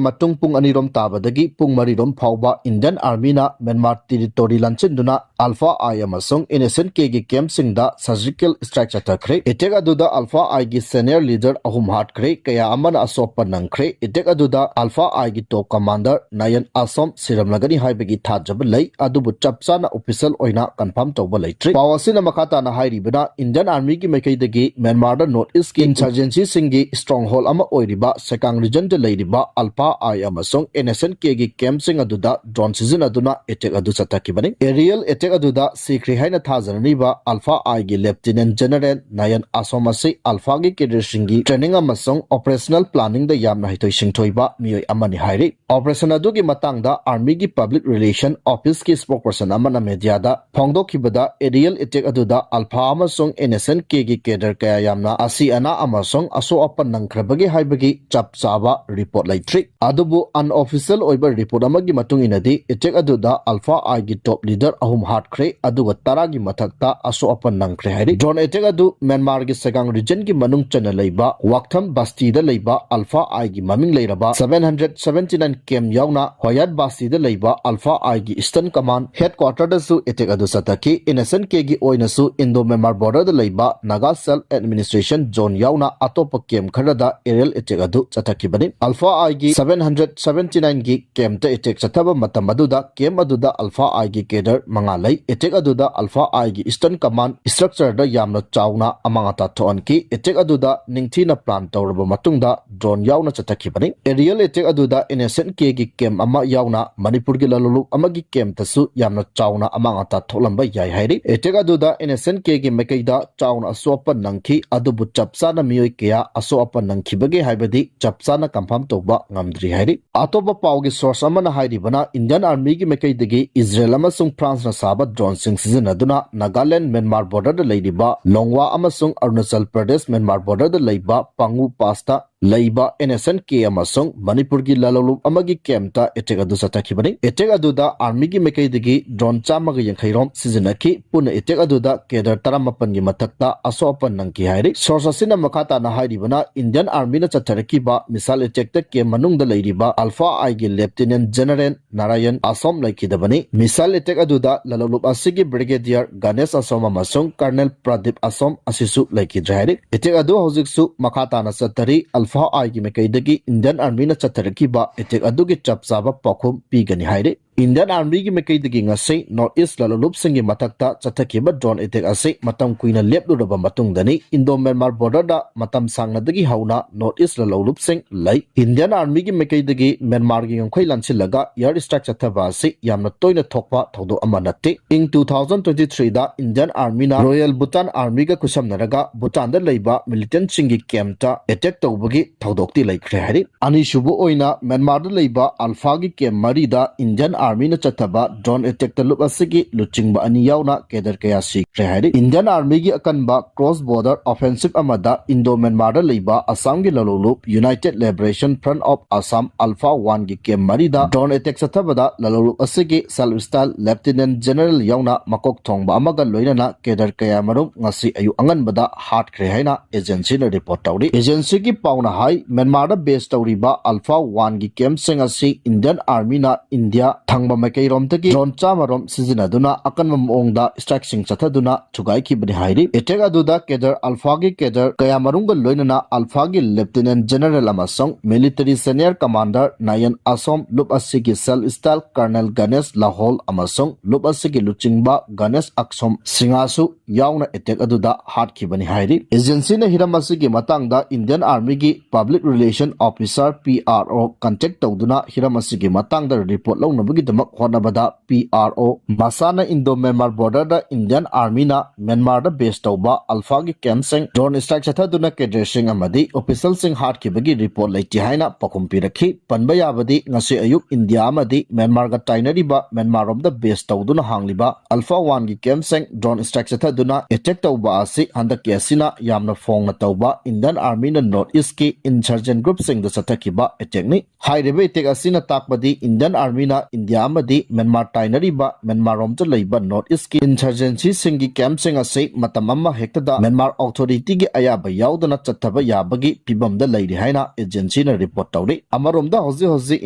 ꯃꯇꯨꯡ ꯄꯨꯡ ꯑꯅꯤꯔꯣꯝ ꯇꯥꯕꯗꯒꯤ ꯄꯨꯡ ꯃꯔꯤꯔꯣꯝ ꯐꯥꯎꯕ Indian Armyꯅ ꯃ꯭ꯌꯥꯟꯃꯥꯔ territory ꯂꯥꯟꯁꯤꯟꯗꯨꯅ Alpha I ꯑꯃꯁꯨꯡ N S N Kꯒꯤ campꯁꯤꯡꯗ surgical strike ꯆꯠꯊꯈ꯭ꯔꯦ꯫ Attack ꯑꯗꯨꯗ Alpha Iꯒꯤ senior leader ꯑꯍꯨꯝ ꯍꯥꯠꯈ꯭ꯔꯦ, ꯀꯌꯥ ꯑꯃꯅ ꯑꯁꯣꯛ ꯑꯄꯟ ꯅꯪꯈ꯭ꯔꯦ꯫ Attack ꯑꯗꯨꯗ Alpha Iꯒꯤ top commander Nayan Asom ꯁꯤꯔꯝꯂꯒꯅꯤ ꯍꯥꯏꯕꯒꯤ ꯊꯥꯖꯕ ꯂꯩ, ꯑꯗꯨꯕꯨ ꯆꯞ ꯆꯥꯅ official ꯑꯣꯏꯅ confirm ꯇꯧꯕ ꯂꯩꯇ꯭ꯔꯤ꯫ ꯄꯥꯎ ꯑꯁꯤꯅ ꯃꯈꯥ ꯇꯥꯅ ꯍꯥꯏꯔꯤꯕꯅ, Indian Armyꯒꯤ ꯃꯥꯏꯀꯩꯗꯒꯤ ꯃ꯭ꯌꯥꯟꯃꯥꯔꯗ North Eastꯀꯤ insurgencyꯁꯤꯡꯒꯤ stronghold ꯑꯃ ꯑꯣꯏꯔꯤꯕ ꯁꯦꯀꯥꯡ regionꯗ ꯂꯩꯔꯤꯕ Alpha I ꯑꯃꯁꯨꯡ N S N Kꯒꯤ campꯁꯤꯡ ꯑꯗꯨꯗ drone ꯁꯤꯖꯤꯟꯅꯗꯨꯅ attack ꯑꯗꯨ ꯆꯠꯊꯈꯤꯕꯅꯤ꯫ Aerial attack ꯑꯗꯨꯗ ꯁꯤꯈ꯭ꯔꯦ ꯍꯥꯏꯅ ꯊꯥꯖꯅꯔꯤꯕ Alpha Iꯒꯤ Lieutenant General Nayan Asom ꯑꯁꯤ Alphaꯒꯤ cadreꯁꯤꯡꯒꯤ training ꯑꯃꯁꯨꯡ operational planningꯗ ꯌꯥꯝꯅ ꯍꯩꯊꯣꯏ ꯁꯤꯡꯊꯣꯏꯕ ꯃꯤꯑꯣꯏ ꯑꯃꯅꯤ ꯍꯥꯏꯔꯤ꯫ Operation ꯑꯗꯨꯒꯤ ꯃꯇꯥꯡꯗ Armyꯒꯤ Public Relation Officeꯀꯤ spokesperson ꯑꯃꯅ mediaꯗ ꯐꯣꯡꯗꯣꯛꯈꯤꯕꯗ, aerial attack ꯑꯗꯨꯗ Alpha ꯑꯃꯁꯨꯡ N S N Kꯒꯤ cadre ꯀꯌꯥ ꯌꯥꯝꯅ ꯑꯁꯤ ꯑꯅꯥ ꯑꯃꯁꯨꯡ ꯑꯁꯣꯛ ꯑꯄꯟ ꯅꯪꯈ꯭ꯔꯕꯒꯦ ꯍꯥꯏꯕꯒꯤ ꯆꯞ ꯆꯥꯕ report ꯂꯩꯇ꯭ꯔꯤ꯫ ꯑꯗꯨꯕꯨ unofficial ꯑꯣꯏꯕ report ꯑꯃꯒꯤ ꯃꯇꯨꯡ ꯏꯟꯅꯗꯤ, attack ꯑꯗꯨꯗ Alpha Iꯒꯤ top leader ꯑꯍꯨꯝ ꯍꯥꯠꯈ꯭ꯔꯦ, ꯑꯗꯨꯒ ꯇꯔꯥꯒꯤ ꯃꯊꯛꯇ ꯑꯁꯣꯛ ꯑꯄꯟ ꯅꯪꯈ꯭ꯔꯦ ꯍꯥꯏꯔꯤ꯫ Drone attack ꯑꯗꯨ ꯃ꯭ꯌꯥꯟꯃꯥꯔꯒꯤ ꯁꯦꯒꯥꯡ regionꯒꯤ ꯃꯅꯨꯡ ꯆꯟꯅ ꯂꯩꯕ ꯋꯥꯛꯊꯝ ꯕꯁꯇꯤꯗ ꯂꯩꯕ Alpha Iꯒꯤ ꯃꯃꯤꯡ ꯂꯩꯔꯕ seven hundred seventy nine camp ꯌꯥꯎꯅ ꯍꯣꯌꯥꯠ ꯕꯁꯇꯤꯗ ꯂꯩꯕ Alpha Iꯒꯤ Eastern Command headquarterꯗꯁꯨ attack ꯑꯗꯨ ꯆꯠꯊꯈꯤ꯫ N S N Kꯒꯤ ꯑꯣꯏꯅꯁꯨ Indo Myanmar borderꯗ ꯂꯩꯕ Naga Self Administration Zone ꯌꯥꯎꯅ ꯑꯇꯣꯞꯄ camp ꯈꯔꯗ aerial attack ꯑꯗꯨ ꯆꯠꯊꯈꯤꯕꯅꯤ꯫ Alpha Iꯒꯤ seven hundred seventy nineꯒꯤ campꯇ attack ꯆꯠꯊꯕ ꯃꯇꯝ ꯑꯗꯨꯗ camp ꯑꯗꯨꯗ Alpha Iꯒꯤ cadre ꯃꯉꯥ ꯂꯩ꯫ Attack ꯑꯗꯨꯗ Alpha Iꯒꯤ Eastern Command structureꯗ ꯌꯥꯝꯅ ꯆꯥꯎꯅ ꯑꯃꯥꯡ ꯑꯇꯥ ꯊꯣꯛꯍꯟꯈꯤ꯫ Attack ꯑꯗꯨꯗ ꯅꯤꯡꯊꯤꯅ plan ꯇꯧꯔꯕ ꯃꯇꯨꯡꯗ drone ꯌꯥꯎꯅ ꯆꯠꯊꯈꯤꯕꯅꯤ꯫ Aerial attack ꯑꯗꯨꯗ N S N Kꯒꯤ camp ꯑꯃ ꯌꯥꯎꯅ ꯃꯅꯤꯄꯨꯔꯒꯤ ꯂꯂꯣꯟꯂꯨꯞ ꯑꯃꯒꯤ campꯇꯁꯨ ꯌꯥꯝꯅ ꯆꯥꯎꯅ ꯑꯃꯥꯡ ꯑꯇꯥ ꯊꯣꯛꯂꯝꯕ ꯌꯥꯏ ꯍꯥꯏꯔꯤ꯫ Attack ꯑꯗꯨꯗ N S N Kꯒꯤ ꯃꯥꯏꯀꯩꯗ ꯆꯥꯎꯅ ꯑꯁꯣꯛ ꯑꯄꯟ ꯅꯪꯈꯤ, ꯑꯗꯨꯕꯨ ꯆꯞ ꯆꯥꯅ ꯃꯤꯑꯣꯏ ꯀꯌꯥ ꯑꯁꯣꯛ ꯑꯄꯟ ꯅꯪꯈꯤꯕꯒꯦ ꯍꯥꯏꯕꯗꯤ ꯆꯞ ꯆꯥꯅ confirm ꯇꯧꯕ ꯉꯝꯗ꯭ꯔꯤ ꯍꯥꯏꯔꯤ꯫ ꯑꯇꯣꯞꯄ ꯄꯥꯎꯒꯤ source ꯑꯃꯅ ꯍꯥꯏꯔꯤꯕꯅ, Indian Armyꯒꯤ ꯃꯥꯏꯀꯩꯗꯒꯤ ꯏꯖꯔꯦꯜ ꯑꯃꯁꯨꯡ ꯐ꯭ꯔꯥꯟꯁꯅ ꯁꯥꯕ droneꯁꯤꯡ ꯁꯤꯖꯤꯟꯅꯗꯨꯅ ꯅꯥꯒꯥꯂꯦꯟ ꯃ꯭ꯌꯥꯟꯃꯥꯔ borderꯗ ꯂꯩꯔꯤꯕ ꯂꯣꯡꯋꯥ ꯑꯃꯁꯨꯡ ꯑꯔꯨꯅꯥꯆꯜ ꯄ꯭ꯔꯗꯦꯁ ꯃ꯭ꯌꯥꯟꯃꯥꯔ borderꯗ ꯂꯩꯕ ꯄꯥꯡꯒꯨ passꯇ ꯂꯩꯕ NSCN camp ꯑꯃꯁꯨꯡ ꯃꯅꯤꯄꯨꯔꯒꯤ ꯂꯂꯧꯂꯨꯞ ꯑꯃꯒꯤ campꯇ attack ꯑꯗꯨ ꯆꯠꯊꯈꯤꯕꯅꯤ꯫ Attack ꯑꯗꯨꯗ Armyꯒꯤ ꯃꯥꯏꯀꯩꯗꯒꯤ drone ꯆꯥꯝꯃꯒ ꯌꯥꯡꯈꯩ ꯔꯣꯝ ꯁꯤꯖꯤꯟꯅꯈꯤ꯫ ꯄꯨꯟꯅ attack ꯑꯗꯨꯗ cadre ꯇꯔꯥꯃꯥꯄꯟꯒꯤ ꯃꯊꯛꯇ ꯑꯁꯣꯛ ꯑꯄꯟ ꯅꯪꯈꯤ ꯍꯥꯏꯔꯤ꯫ Source ꯑꯁꯤꯅ ꯃꯈꯥ ꯇꯥꯅ ꯍꯥꯏꯔꯤꯕꯅ, Indian Armyꯅ ꯆꯠꯊꯔꯛꯈꯤꯕ missile attackꯇ camp ꯃꯅꯨꯡꯗ ꯂꯩꯔꯤꯕ Alpha Iꯒꯤ Lieutenant General ꯅꯥꯔꯥꯌꯟ ꯑꯁꯣꯝ ꯂꯩꯈꯤꯗꯕꯅꯤ꯫ Missile attack ꯑꯗꯨꯗ ꯂꯂꯧꯂꯨꯞ ꯑꯁꯤꯒꯤ Brigadier ꯒꯅꯦꯁ ꯑꯁꯣꯝ ꯑꯃꯁꯨꯡ Colonel ꯄ꯭ꯔꯗꯤꯞ ꯑꯁꯣꯝ ꯑꯁꯤꯁꯨ ꯂꯩꯈꯤꯗ꯭ꯔꯦ ꯍꯥꯏꯔꯤ꯫ Attack ꯑꯗꯨ ꯍꯧꯖꯤꯛꯁꯨ ꯃꯈꯥ ꯇꯥꯅ ꯆꯠꯊꯔꯤ꯫ Alpha Iꯒꯤ ꯃꯥꯏꯀꯩꯗꯒꯤ Indian Armyꯅ ꯆꯠꯊꯔꯛꯈꯤꯕ attack ꯑꯗꯨꯒꯤ ꯆꯞ ꯆꯥꯕ ꯄꯥꯎꯈꯨꯝ ꯄꯤꯒꯅꯤ ꯍꯥꯏꯔꯤ꯫ Indian Armyꯒꯤ ꯃꯥꯏꯀꯩꯗꯒꯤ ꯉꯁꯤ North East ꯂꯂꯧꯂꯨꯞꯁꯤꯡꯒꯤ ꯃꯊꯛꯇ ꯆꯠꯊꯈꯤꯕ drone attack ꯑꯁꯤ ꯃꯇꯝ ꯀꯨꯏꯅ ꯂꯦꯞꯂꯨꯔꯕ ꯃꯇꯨꯡꯗꯅꯤ꯫ Indo Myanmar borderꯗ ꯃꯇꯝ ꯁꯥꯡꯅꯗꯒꯤ ꯍꯧꯅ North East ꯂꯂꯧꯂꯨꯞꯁꯤꯡ ꯂꯩ꯫ Indian Armyꯒꯤ ꯃꯥꯏꯀꯩꯗꯒꯤ ꯃ꯭ꯌꯥꯟꯃꯥꯔꯒꯤ ꯉꯝꯈꯩ ꯂꯥꯟꯁꯤꯜꯂꯒ air strike ꯆꯠꯊꯕ ꯑꯁꯤ ꯌꯥꯝꯅ ꯇꯣꯏꯅ ꯊꯣꯛꯄ ꯊꯧꯗꯣꯛ ꯑꯃ ꯅꯠꯇꯦ꯫ ꯏꯪ two thousand twenty threeꯗ Indian Armyꯅ Royal Bhutan Armyꯒ ꯈꯨꯠꯁꯝꯅꯔꯒ ꯚꯨꯇꯥꯟꯗ ꯂꯩꯕ militantꯁꯤꯡꯒꯤ campꯇ attack ꯇꯧꯕꯒꯤ ꯊꯧꯗꯣꯛꯇꯤ ꯂꯩꯈ꯭ꯔꯦ ꯍꯥꯏꯔꯤ꯫ ꯑꯅꯤꯁꯨꯕ ꯑꯣꯏꯅ ꯃ꯭ꯌꯥꯟꯃꯥꯔꯗ ꯂꯩꯕ Alphaꯒꯤ camp ꯃꯔꯤꯗ Indian Armyꯅ ꯆꯠꯊꯕ drone attackꯇ ꯂꯨꯞ ꯑꯁꯤꯒꯤ ꯂꯨꯆꯤꯡꯕ ꯑꯅꯤ ꯌꯥꯎꯅ cadre ꯀꯌꯥ ꯁꯤꯈ꯭ꯔꯦ ꯍꯥꯏꯔꯤ꯫ Indian Armyꯒꯤ ꯑꯀꯟꯕ cross border offensive ꯑꯃꯗ Indo Myanmarꯗ ꯂꯩꯕ ꯑꯁꯥꯝꯒꯤ ꯂꯂꯧꯂꯨꯞ United Liberation Front of Assam Alpha Oneꯒꯤ camp ꯃꯔꯤꯗ drone attack ꯆꯠꯊꯕꯗ ꯂꯂꯧꯂꯨꯞ ꯑꯁꯤꯒꯤ self style Lieutenant General ꯌꯥꯎꯅ ꯃꯀꯣꯛ ꯊꯣꯡꯕ ꯑꯃꯒ ꯂꯣꯏꯅꯅ cadre ꯀꯌꯥ ꯃꯔꯨꯝ ꯉꯁꯤ ꯑꯌꯨꯛ ꯑꯉꯟꯕꯗ ꯍꯥꯠꯈ꯭ꯔꯦ ꯍꯥꯏꯅ agencyꯅ report ꯇꯧꯔꯤ꯫ Agencyꯒꯤ ꯄꯥꯎꯅ ꯍꯥꯏ, ꯃ꯭ꯌꯥꯟꯃꯥꯔꯗ base ꯇꯧꯔꯤꯕ Alpha Oneꯒꯤ campꯁꯤꯡ ꯑꯁꯤ Indian Armyꯅ ꯏꯟꯗꯤꯌꯥ ꯊꯪꯕ ꯃꯥꯏꯀꯩꯔꯣꯝꯗꯒꯤ drone ꯆꯥꯝꯃ ꯔꯣꯝ ꯁꯤꯖꯤꯟꯅꯗꯨꯅ ꯑꯀꯟꯕ ꯃꯑꯣꯡꯗ strikeꯁꯤꯡ ꯆꯠꯊꯗꯨꯅ ꯊꯨꯒꯥꯏꯈꯤꯕꯅꯤ ꯍꯥꯏꯔꯤ꯫ Attack ꯑꯗꯨꯗ cadre Alphaꯒꯤ cadre ꯀꯌꯥ ꯃꯔꯨꯝꯒ ꯂꯣꯏꯅꯅ Alphaꯒꯤ Lieutenant General ꯑꯃꯁꯨꯡ Military Senior Commander ꯅꯥꯌꯟ ꯑꯁꯣꯝ, ꯂꯨꯞ ꯑꯁꯤꯒꯤ self style Colonel ꯒꯅꯦꯁ ꯂꯥꯍꯣꯜ ꯑꯃꯁꯨꯡ ꯂꯨꯞ ꯑꯁꯤꯒꯤ ꯂꯨꯆꯤꯡꯕ ꯒꯅꯦꯁ ꯑꯛꯁꯣꯝ ꯁꯤꯡꯍꯁꯨ ꯌꯥꯎꯅ attack ꯑꯗꯨꯗ ꯍꯥꯠꯈꯤꯕꯅꯤ ꯍꯥꯏꯔꯤ꯫ Agencyꯅ ꯍꯤꯔꯝ ꯑꯁꯤꯒꯤ ꯃꯇꯥꯡꯗ Indian Armyꯒꯤ Public Relation Officer, P R O, contact ꯇꯧꯗꯨꯅ ꯍꯤꯔꯝ ꯑꯁꯤꯒꯤ ꯃꯇꯥꯡꯗ report ꯂꯧꯅꯕꯒꯤ ꯊꯥꯗꯣꯛꯅꯕꯒꯤꯗꯃꯛ ꯍꯣꯠꯅꯕꯗ P R O ꯃꯁꯥꯅ Indo-Myanmar border ꯗ Indian Army ꯅ Myanmar ꯗ base ꯇꯧꯕ ULFA ꯒꯤ camp ꯁꯤꯡ drone strike ꯆꯠꯊꯗꯨꯅ cadre ꯁꯤꯡ ꯑꯃꯗꯤ official ꯁꯤꯡ ꯍꯥꯠꯈꯤꯕꯒꯤ report ꯂꯩꯇꯦ ꯍꯥꯏꯅ ꯄꯥꯎꯈꯨꯝ ꯄꯤꯔꯛꯈꯤ꯫ ꯄꯟꯕ ꯌꯥꯕꯗꯤ ꯉꯁꯤ ꯑꯌꯨꯛ ꯏꯟꯗꯤꯌꯥ ꯑꯃꯗꯤ ꯃ꯭ꯌꯥꯟꯃꯥꯔꯒ ꯇꯥꯏꯅꯔꯤꯕ ꯃ꯭ꯌꯥꯟꯃꯥꯔ ꯔꯣꯝꯗ base ꯇꯧꯗꯨꯅ ꯍꯥꯡꯂꯤꯕ ULFA one ꯒꯤ camp ꯁꯤꯡ drone strike ꯆꯠꯊꯗꯨꯅ attack ꯇꯧꯕ ꯑꯁꯤ ꯍꯟꯗꯛꯀꯤ ꯑꯁꯤꯅ ꯌꯥꯝꯅ ꯐꯣꯡꯅ ꯇꯧꯕ Indian Army ꯅ North East ꯀꯤ insurgent group ꯁꯤꯡꯗ ꯆꯠꯊꯈꯤꯕ attack ꯅꯤ꯫ ꯍꯥꯏꯔꯤꯕ attack ꯑꯁꯤꯅ ꯇꯥꯛꯄꯗꯤ Indian Army ꯅ ꯏꯟꯗꯤꯌꯥ ꯑꯃꯗꯤ ꯃ꯭ꯌꯥꯟꯃꯥꯔ ꯇꯥꯏꯅꯔꯤꯕ ꯃ꯭ꯌꯥꯟꯃꯥꯔ ꯔꯣꯝꯗ ꯂꯩꯕ North East ꯀꯤ insurgency ꯁꯤꯡꯒꯤ camp ꯁꯤꯡ ꯑꯁꯤ ꯃꯇꯝ ꯑꯃ ꯍꯦꯛꯇꯗ ꯃ꯭ꯌꯥꯟꯃꯥꯔ authority ꯒꯤ ꯑꯌꯥꯕ ꯌꯥꯎꯗꯅ ꯆꯠꯊꯕ ꯌꯥꯕꯒꯤ ꯐꯤꯕꯝꯗ ꯂꯩꯔꯤ ꯍꯥꯏꯅ agency ꯅ report ꯇꯧꯔꯤ꯫ ꯑꯃꯔꯣꯝꯗ ꯍꯧꯖꯤꯛ ꯍꯧꯖꯤꯛ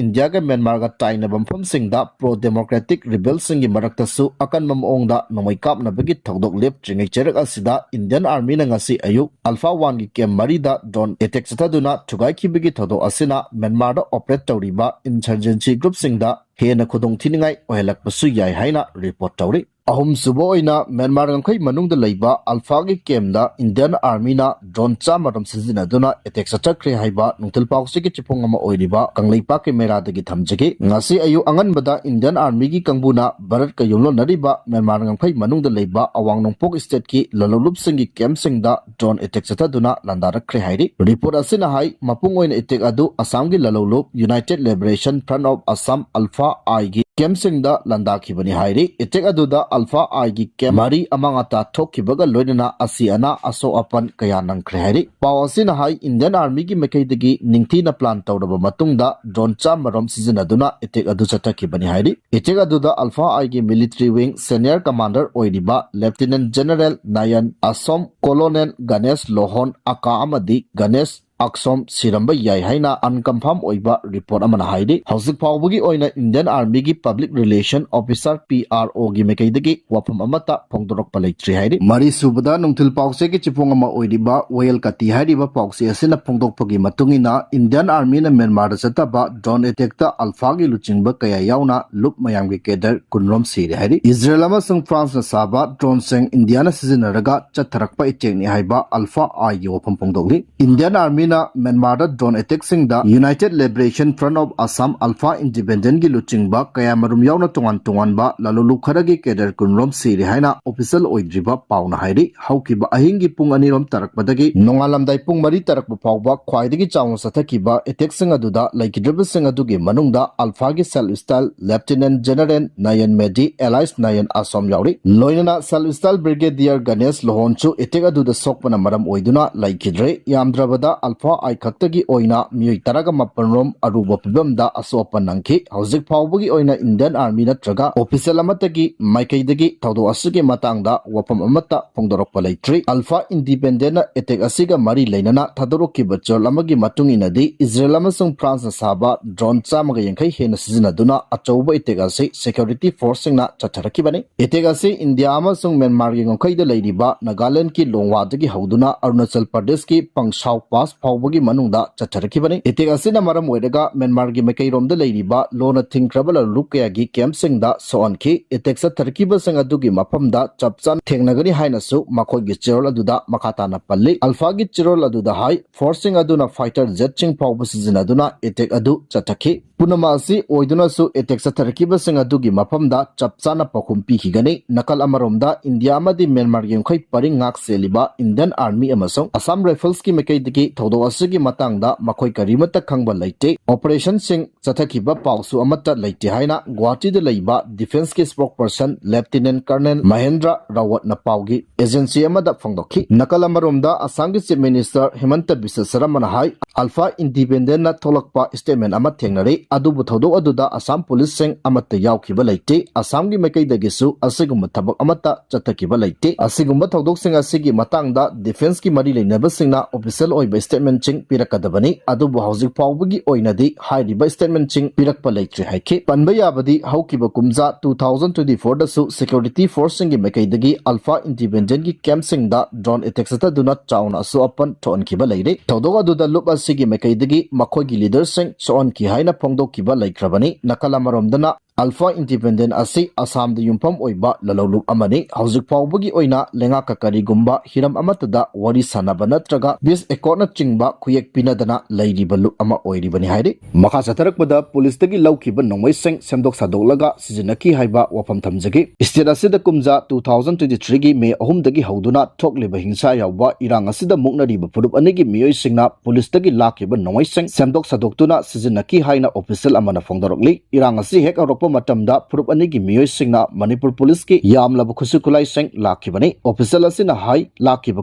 ꯏꯟꯗꯤꯌꯥꯒ ꯃ꯭ꯌꯥꯟꯃꯥꯔꯒ ꯇꯥꯏꯅꯕ ꯃꯐꯝꯁꯤꯡꯗ pro democratic rebel ꯁꯤꯡꯒꯤ ꯃꯔꯛꯇꯁꯨ ꯑꯀꯟꯕ ꯃꯑꯣꯡꯗ ꯅꯣꯡꯃꯩ ꯀꯥꯞꯅꯕꯒꯤ ꯊꯧꯗꯣꯛ ꯂꯦꯞꯇ꯭ꯔꯤꯉꯩ ꯆꯩꯔꯛ ꯑꯁꯤꯗ Indian Army ꯅ ꯉꯁꯤ ꯑꯌꯨꯛ ULFA one ꯒꯤ camp ꯃꯔꯤꯗ drone attack ꯆꯠꯊꯗꯨꯅ ꯊꯨꯒꯥꯏꯈꯤꯕꯒꯤ ꯊꯧꯗꯣꯛ ꯑꯁꯤꯅ ꯃ꯭ꯌꯥꯟꯃꯥꯔꯗ operate ꯇꯧꯔꯤꯕ insurgency group ꯁꯤꯡꯗ ꯍꯦꯟꯅ ꯈꯨꯗꯣꯡꯊꯤꯅꯤꯡꯉꯥꯏ ꯑꯣꯏꯍꯜꯂꯛꯄꯁꯨ ꯌꯥꯏ ꯍꯥꯏꯅ report ꯇꯧꯔꯤ꯫ ꯑꯍꯨꯝꯁꯨꯕ ꯑꯣꯏꯅ ꯃ꯭ꯌꯥꯟꯃꯥꯔ ꯉꯝꯈꯩ ꯃꯅꯨꯡꯗ ꯂꯩꯕ ULFA ꯒꯤ camp ꯗ Indian Army ꯅ drone ꯆꯥꯝꯃ ꯔꯣꯝ ꯁꯤꯖꯤꯟꯅꯗꯨꯅ attack ꯆꯠꯊꯈ꯭ꯔꯦ ꯍꯥꯏꯕ ꯅꯨꯡꯊꯤꯜ ꯄꯥꯎꯆꯦꯒꯤ ꯆꯤꯐꯨꯡ ꯑꯃ ꯑꯣꯏꯔꯤꯕ ꯀꯪꯂꯩꯄꯥꯛꯀꯤ ꯃꯦꯔꯥꯗꯒꯤ ꯊꯝꯖꯒꯦ꯫ ꯉꯁꯤ ꯑꯌꯨꯛ ꯑꯉꯟꯕꯗ Indian Army ꯒꯤ ꯀꯥꯡꯕꯨꯅ ꯚꯥꯔꯠꯀ ꯌꯨꯝꯂꯣꯟꯅꯔꯤꯕ ꯃ꯭ꯌꯥꯟꯃꯥꯔ ꯉꯝꯈꯩ ꯃꯅꯨꯡꯗ ꯂꯩꯕ ꯑꯋꯥꯡ ꯅꯣꯡꯄꯣꯛ state ꯀꯤ ꯂꯂꯧꯂꯨꯞꯁꯤꯡꯒꯤ camp ꯁꯤꯡꯗ drone attack ꯆꯠꯊꯗꯨꯅ ꯂꯥꯟꯗꯥꯔꯛꯈ꯭ꯔꯦ ꯍꯥꯏꯔꯤ꯫ Report ꯑꯁꯤꯅ ꯍꯥꯏ, ꯃꯄꯨꯡ ꯑꯣꯏꯅ attack ꯑꯗꯨ ꯑꯁꯥꯝꯒꯤ ꯂꯂꯧꯂꯨꯞ United Liberation Front of Assam, ULFA I ꯒꯤ camp ꯁꯤꯡꯗ ꯂꯥꯟꯗꯥꯈꯤꯕꯅꯤ ꯍꯥꯏꯔꯤ꯫ Attack ꯑꯗꯨꯗ ULFA I ꯒꯤ camp ꯃꯔꯤ ꯑꯃꯥꯡ ꯑꯇꯥ ꯊꯣꯛꯈꯤꯕꯒ ꯂꯣꯏꯅꯅ ꯑꯁꯤ ꯑꯅꯥ ꯑꯁꯣꯛ ꯑꯄꯟ ꯀꯌꯥ ꯅꯪꯈ꯭ꯔꯦ ꯍꯥꯏꯔꯤ꯫ ꯄꯥꯎ ꯑꯁꯤꯅ ꯍꯥꯏ, Indian Army ꯒꯤ ꯃꯥꯏꯀꯩꯗꯒꯤ ꯅꯤꯡꯊꯤꯅ plan ꯇꯧꯔꯕ ꯃꯇꯨꯡꯗ drone ꯆꯥꯝꯃ ꯔꯣꯝ ꯁꯤꯖꯤꯟꯅꯗꯨꯅ attack ꯑꯗꯨ ꯆꯠꯊꯈꯤꯕꯅꯤ ꯍꯥꯏꯔꯤ꯫ Attack ꯑꯗꯨꯗ ULFA I ꯒꯤ military wing senior commander ꯑꯣꯏꯔꯤꯕ Lieutenant General Nayan Asom, Colonel Ganesh Lohon Aka ꯑꯃꯗꯤ Ganesh Aksom ꯁꯤꯔꯝꯕ ꯌꯥꯏ ꯍꯥꯏꯅ unconfirm ꯑꯣꯏꯕ report ꯑꯃꯅ ꯍꯥꯏꯔꯤ꯫ ꯍꯧꯖꯤꯛ ꯐꯥꯎꯕꯒꯤ ꯑꯣꯏꯅ Indian Army ꯒꯤ public relation officer, P R O ꯒꯤ ꯃꯥꯏꯀꯩꯗꯒꯤ ꯋꯥꯐꯝ ꯑꯃꯠꯇ ꯐꯣꯡꯗꯣꯔꯛꯄ ꯂꯩꯇ꯭ꯔꯤ ꯍꯥꯏꯔꯤ꯫ ꯃꯔꯤꯁꯨꯕꯗ ꯅꯨꯡꯊꯤꯜ ꯄꯥꯎꯆꯦꯒꯤ ꯆꯤꯐꯣꯡ ꯑꯃ ꯑꯣꯏꯔꯤꯕ ꯋꯥꯌꯦꯜ ꯀꯥꯇꯤ ꯍꯥꯏꯔꯤꯕ ꯄꯥꯎꯆꯦ ꯑꯁꯤꯅ ꯐꯣꯡꯗꯣꯛꯄꯒꯤ ꯃꯇꯨꯡ ꯏꯟꯅ, Indian Army ꯅ ꯃ꯭ꯌꯥꯟꯃꯥꯔꯗ ꯆꯠꯊꯕ drone attack ꯇ ULFA ꯒꯤ ꯂꯨꯆꯤꯡꯕ ꯀꯌꯥ ꯌꯥꯎꯅ ꯂꯨꯞ ꯃꯌꯥꯝꯒꯤ cadre ꯀꯨꯟ ꯔꯣꯝ ꯁꯤꯔꯦ ꯍꯥꯏꯔꯤ꯫ ꯏꯖꯔꯦꯜ ꯑꯃꯁꯨꯡ ꯐ꯭ꯔꯥꯟꯁꯅ ꯁꯥꯕ drone ꯁꯤꯡ ꯏꯟꯗꯤꯌꯥꯅ ꯁꯤꯖꯤꯟꯅꯔꯒ ꯆꯠꯊꯔꯛꯄ attack ꯅꯤ ꯍꯥꯏꯕ ULFA I ꯒꯤ ꯋꯥꯐꯝ ꯐꯣꯡꯗꯣꯛꯂꯤ꯫ Indian Army ꯃ꯭ꯌꯥꯟꯃꯥꯔꯗ drone attackꯁꯤꯡꯗ United Liberation Front of Assam, ULFA, Independentꯀꯤ ꯂꯨꯆꯤꯡꯕ ꯀꯌꯥꯃꯔꯨꯝ ꯌꯥꯎꯅ ꯇꯣꯉꯥꯟ ꯇꯣꯉꯥꯟꯕ ꯂꯥꯂꯣꯡꯂꯨꯞ ꯈꯔꯒꯤ cadre ꯀꯨꯟꯔꯣꯝ ꯁꯤꯔꯦ ꯍꯥꯏꯅ official ꯑꯣꯏꯗ꯭ꯔꯤꯕ ꯄꯥꯎꯅ ꯍꯥꯏꯔꯤ꯫ ꯍꯧꯈꯤꯕ ꯑꯍꯤꯡꯒꯤ ꯄꯨꯡ ꯑꯅꯤꯔꯣꯝ ꯇꯥꯔꯛꯄꯗꯒꯤ ꯅꯣꯡꯉꯥꯜꯂꯝꯗꯥꯏ ꯄꯨꯡ ꯃꯔꯤ ꯇꯥꯔꯛꯄ ꯐꯥꯎꯕ ꯈ꯭ꯋꯥꯏꯗꯒꯤ ꯆꯥꯎꯅ ꯆꯠꯊꯈꯤꯕ attackꯁꯤꯡ ꯑꯗꯨꯗ ꯂꯩꯈꯤꯗ꯭ꯔꯕꯁꯤꯡ ꯑꯗꯨꯒꯤ ꯃꯅꯨꯡꯗ ULFAꯒꯤ Self Style Lieutenant General Nayan Medi alias Nayan Asom ꯌꯥꯎꯔꯤ꯫ ꯂꯣꯏꯅꯅ Self Style Brigadier Ganesh ꯂꯣꯍꯣꯟꯁꯨ attack ꯑꯗꯨꯗ ꯁꯣꯛꯄꯅ ꯃꯔꯝ ꯑꯣꯏꯗꯨꯅ ꯂꯩꯈꯤꯗ꯭ꯔꯦ꯫ ꯌꯥꯝꯗ꯭ꯔꯕꯗ ULFA I ꯈꯛꯇꯒꯤ ꯑꯣꯏꯅ ꯃꯤꯑꯣꯏ ꯇꯔꯥꯒ ꯃꯥꯄꯟ ꯔꯣꯝ ꯑꯔꯨꯕ ꯐꯤꯕꯝꯗ ꯑꯁꯣꯛ ꯑꯄꯟ ꯅꯪꯈꯤ꯫ ꯍꯧꯖꯤꯛ ꯐꯥꯎꯕꯒꯤ ꯑꯣꯏꯅ Indian Army ꯅꯠꯇ꯭ꯔꯒ official ꯑꯃꯠꯇꯒꯤ ꯃꯥꯏꯀꯩꯗꯒꯤ ꯊꯧꯗꯣꯛ ꯑꯁꯤꯒꯤ ꯃꯇꯥꯡꯗ ꯋꯥꯐꯝ ꯑꯃꯠꯇ ꯐꯣꯡꯗꯣꯔꯛꯄ ꯂꯩꯇ꯭ꯔꯤ꯫ ULFA Independentꯅ attack ꯑꯁꯤꯒ ꯃꯔꯤ ꯂꯩꯅꯅ ꯊꯥꯗꯣꯔꯛꯈꯤꯕ ꯆꯦꯔꯣꯜ ꯑꯃꯒꯤ ꯃꯇꯨꯡ ꯏꯟꯅꯗꯤ, ꯏꯖꯔꯦꯜ ꯑꯃꯁꯨꯡ ꯐ꯭ꯔꯥꯟꯁꯅ ꯁꯥꯕ drone ꯆꯥꯝꯃꯒ ꯌꯥꯡꯈꯩ ꯍꯦꯟꯅ ꯁꯤꯖꯤꯟꯅꯗꯨꯅ ꯑꯆꯧꯕ attack ꯑꯁꯤ security forceꯁꯤꯡꯅ ꯆꯠꯊꯔꯛꯈꯤꯕꯅꯤ꯫ Attack ꯑꯁꯤ ꯏꯟꯗꯤꯌꯥ ꯑꯃꯁꯨꯡ ꯃ꯭ꯌꯥꯟꯃꯥꯔꯒꯤ ꯉꯝꯈꯩꯗ ꯂꯩꯔꯤꯕ ꯅꯥꯒꯥꯂꯦꯟꯗꯀꯤ ꯂꯣꯡꯋꯥꯗꯒꯤ ꯍꯧꯗꯨꯅ ꯑꯔꯨꯅꯥꯆꯜ ꯄ꯭ꯔꯗꯦꯁꯀꯤ ꯄꯪꯁꯥꯎ ꯄꯥꯁ ꯐꯥꯎꯕꯒꯤ ꯃꯅꯨꯡꯗ ꯆꯠꯊꯔꯛꯈꯤꯕꯅꯤ꯫ Attack ꯑꯁꯤꯅ ꯃꯔꯝ ꯑꯣꯏꯔꯒ ꯃ꯭ꯌꯥꯟꯃꯥꯔꯒꯤ ꯃꯥꯏꯀꯩꯔꯣꯝꯗ ꯂꯩꯔꯤꯕ ꯂꯣꯟꯅ ꯊꯤꯡꯈ꯭ꯔꯕ ꯂꯥꯂꯣꯡꯂꯨꯞ ꯀꯌꯥꯒꯤ campꯁꯤꯡꯗ ꯁꯣꯛꯍꯟꯈꯤ꯫ Attack ꯆꯠꯊꯔꯛꯈꯤꯕꯁꯤꯡ ꯑꯗꯨꯒꯤ ꯃꯐꯝꯗ ꯆꯞ ꯆꯥꯅ ꯊꯦꯡꯅꯒꯅꯤ ꯍꯥꯏꯅꯁꯨ ꯃꯈꯣꯏꯒꯤ ꯆꯦꯔꯣꯜ ꯑꯗꯨꯗ ꯃꯈꯥ ꯇꯥꯅ ꯄꯜꯂꯤ꯫ ULFAꯒꯤ ꯆꯦꯔꯣꯜ ꯑꯗꯨꯗ ꯍꯥꯏ, forceꯁꯤꯡ ꯑꯗꯨꯅ fighter jetꯁꯤꯡ ꯐꯥꯎꯕ ꯁꯤꯖꯤꯟꯅꯗꯨꯅ attack ꯑꯗꯨ ꯆꯠꯊꯈꯤ꯫ ꯄꯨꯝꯅꯃꯛ ꯑꯁꯤ ꯑꯣꯏꯗꯨꯅꯁꯨ attack ꯆꯠꯊꯔꯛꯈꯤꯕꯁꯤꯡ ꯑꯗꯨꯒꯤ ꯃꯐꯝꯗ ꯆꯞ ꯆꯥꯅ ꯄꯥꯎꯈꯨꯝ ꯄꯤꯈꯤꯒꯅꯤ꯫ ꯅꯥꯀꯜ ꯑꯃꯔꯣꯝꯗ ꯏꯟꯗꯤꯌꯥ ꯑꯃꯗꯤ ꯃ꯭ꯌꯥꯟꯃꯥꯔꯒꯤ ꯉꯝꯈꯩ ꯄꯔꯤꯡ ꯉꯥꯛ ꯁꯦꯜꯂꯤꯕ Indian Army ꯑꯃꯁꯨꯡ Assam Riflesꯀꯤ ꯃꯥꯏꯀꯩꯗꯒꯤ ꯊꯧꯗꯣꯛ ꯑꯁꯤꯒꯤ ꯃꯇꯥꯡꯗ ꯃꯈꯣꯏ ꯀꯔꯤꯃꯠꯇ ꯈꯪꯕ ꯂꯩꯇꯦ꯫ Operationꯁꯤꯡ ꯆꯠꯊꯈꯤꯕ ꯄꯥꯎꯁꯨ ꯑꯃꯠꯇ ꯂꯩꯇꯦ ꯍꯥꯏꯅ ꯒꯨꯋꯥꯍꯥꯇꯤꯗ ꯂꯩꯕ Defenceꯀꯤ spokesperson Lieutenant Colonel ꯃꯍꯦꯟꯗ꯭ꯔ ꯔꯥꯋꯠꯅ ꯄꯥꯎꯒꯤ agency ꯑꯃꯗ ꯐꯣꯡꯗꯣꯛꯈꯤ꯫ ꯅꯥꯀꯜ ꯑꯃꯔꯣꯝꯗ ꯑꯁꯥꯝꯒꯤ Chief Minister ꯍꯤꯃꯟꯇ ꯕꯤꯁ꯭ꯋ ꯁꯔꯃꯅ ꯍꯥꯏ, ULFA Independentꯅ ꯊꯣꯛꯂꯛꯄ statement ꯑꯃ ꯊꯦꯡꯅꯔꯤ꯫ ꯑꯗꯨꯕꯨ ꯊꯧꯗꯣꯛ ꯑꯗꯨꯗ ꯑꯁꯥꯝ ꯄꯨꯂꯤꯁꯁꯤꯡ ꯑꯃꯠꯇ ꯌꯥꯎꯈꯤꯕ ꯂꯩꯇꯦ꯫ ꯑꯁꯥꯝꯒꯤ ꯃꯥꯏꯀꯩꯗꯒꯤꯁꯨ ꯑꯁꯤꯒꯨꯝꯕ ꯊꯕꯛ ꯑꯃꯠꯇ ꯆꯠꯊꯈꯤꯕ ꯂꯩꯇꯦ꯫ ꯑꯁꯤꯒꯨꯝꯕ ꯊꯧꯗꯣꯛꯁꯤꯡ ꯑꯁꯤꯒꯤ ꯃꯇꯥꯡꯗ Defenceꯀꯤ ꯃꯔꯤ ꯂꯩꯅꯕꯁꯤꯡꯅ official ꯑꯣꯏꯕ statementꯁꯤꯡ ꯄꯤꯔꯛꯀꯗꯕꯅꯤ꯫ ꯑꯗꯨꯕꯨ ꯍꯧꯖꯤꯛ ꯐꯥꯎꯕꯒꯤ ꯑꯣꯏꯅꯗꯤ ꯍꯥꯏꯔꯤꯕ statementꯁꯤꯡ ꯄꯤꯔꯛꯄ ꯂꯩꯇ꯭ꯔꯤ ꯍꯥꯏꯈꯤ꯫ ꯄꯟꯕ ꯌꯥꯕꯗꯤ ꯍꯧꯈꯤꯕ ꯀꯨꯝꯖꯥ two thousand twenty fourꯗꯁꯨ security forceꯁꯤꯡꯒꯤ ꯃꯥꯏꯀꯩꯗꯒꯤ ULFA Independentꯀꯤ campꯁꯤꯡꯗ drone attack ꯆꯠꯊꯗꯨꯅ ꯆꯥꯎꯅ ꯑꯁꯣꯛ ꯑꯄꯟ ꯊꯣꯛꯍꯟꯈꯤꯕ ꯂꯩꯔꯦ꯫ ꯊꯧꯗꯣꯛ ꯑꯗꯨꯗ ꯂꯨꯞ ꯑꯁꯤꯒꯤ ꯃꯥꯏꯀꯩꯗꯒꯤ ꯃꯈꯣꯏꯒꯤ leaderꯁꯤꯡ ꯁꯣꯛꯍꯟꯈꯤ ꯍꯥꯏꯅ ꯐꯣꯡꯗꯣꯛꯈꯤꯕ ꯂꯩꯈ꯭ꯔꯕꯅꯤ꯫ ꯅꯥꯀꯜ ꯑꯃꯔꯣꯝꯗꯅ Alpha Independent ꯑꯁꯤ ꯑꯁꯥꯝꯗ ꯌꯨꯝꯐꯝ ꯑꯣꯏꯕ ꯂꯂꯧꯂꯨꯞ ꯑꯃꯅꯤ꯫ ꯍꯧꯖꯤꯛ ꯐꯥꯎꯕꯒꯤ ꯑꯣꯏꯅ ꯂꯩꯉꯥꯛꯀ ꯀꯔꯤꯒꯨꯝꯕ ꯍꯤꯔꯝ ꯑꯃꯠꯇꯗ ꯋꯥꯔꯤ ꯁꯥꯟꯅꯕ ꯅꯠꯇ꯭ꯔꯒ peace accordꯅꯆꯤꯡꯕ ꯈꯨꯌꯦꯛ ꯄꯤꯅꯗꯅ ꯂꯩꯔꯤꯕ ꯂꯨꯞ ꯑꯃ ꯑꯣꯏꯔꯤꯕꯅꯤ ꯍꯥꯏꯔꯤ꯫ ꯃꯈꯥ ꯆꯠꯊꯔꯛꯄꯗ ꯄꯨꯂꯤꯁꯇꯒꯤ ꯂꯧꯈꯤꯕ ꯅꯣꯡꯃꯩꯁꯤꯡ ꯁꯦꯝꯗꯣꯛ ꯁꯥꯗꯣꯛꯂꯒ ꯁꯤꯖꯤꯟꯅꯈꯤ ꯍꯥꯏꯕ ꯋꯥꯐꯝ ꯊꯝꯖꯈꯤ꯫ State ꯑꯁꯤꯗ ꯀꯨꯝꯖꯥ two thousand twenty threeꯒꯤ May ꯑꯍꯨꯝꯗꯒꯤ ꯍꯧꯗꯨꯅ ꯊꯣꯛꯂꯤꯕ ꯍꯤꯡꯁꯥ ꯌꯥꯎꯕ ꯏꯔꯥꯡ ꯑꯁꯤꯗ ꯃꯨꯛꯅꯔꯤꯕ ꯐꯨꯔꯨꯞ ꯑꯅꯤꯒꯤ ꯃꯤꯑꯣꯏꯁꯤꯡꯅ ꯄꯨꯂꯤꯁꯇꯒꯤ ꯂꯥꯛꯈꯤꯕ ꯅꯣꯡꯃꯩꯁꯤꯡ ꯁꯦꯝꯗꯣꯛ ꯁꯥꯗꯣꯛꯇꯨꯅ ꯁꯤꯖꯤꯟꯅꯈꯤ ꯍꯥꯏꯅ official ꯑꯃꯅ ꯐꯣꯡꯗꯣꯔꯛꯂꯤ꯫ ꯏꯔꯥꯡ ꯑꯁꯤ ꯍꯦꯛ ꯍꯧꯔꯛꯄ ꯃꯇꯝꯗ ꯐꯨꯔꯨꯞ ꯑꯅꯤꯒꯤ ꯃꯤꯑꯣꯏꯁꯤꯡꯅ ꯃꯅꯤꯄꯨꯔ ꯄꯨꯂꯤꯁꯀꯤ ꯌꯥꯝꯂꯕ ꯈꯨꯠꯁꯨ ꯈꯨꯠꯂꯥꯏꯁꯤꯡ ꯂꯥꯛꯈꯤꯕꯅꯤ꯫ Official ꯑꯁꯤꯅ ꯍꯥꯏ, ꯂꯥꯛꯈꯤꯕ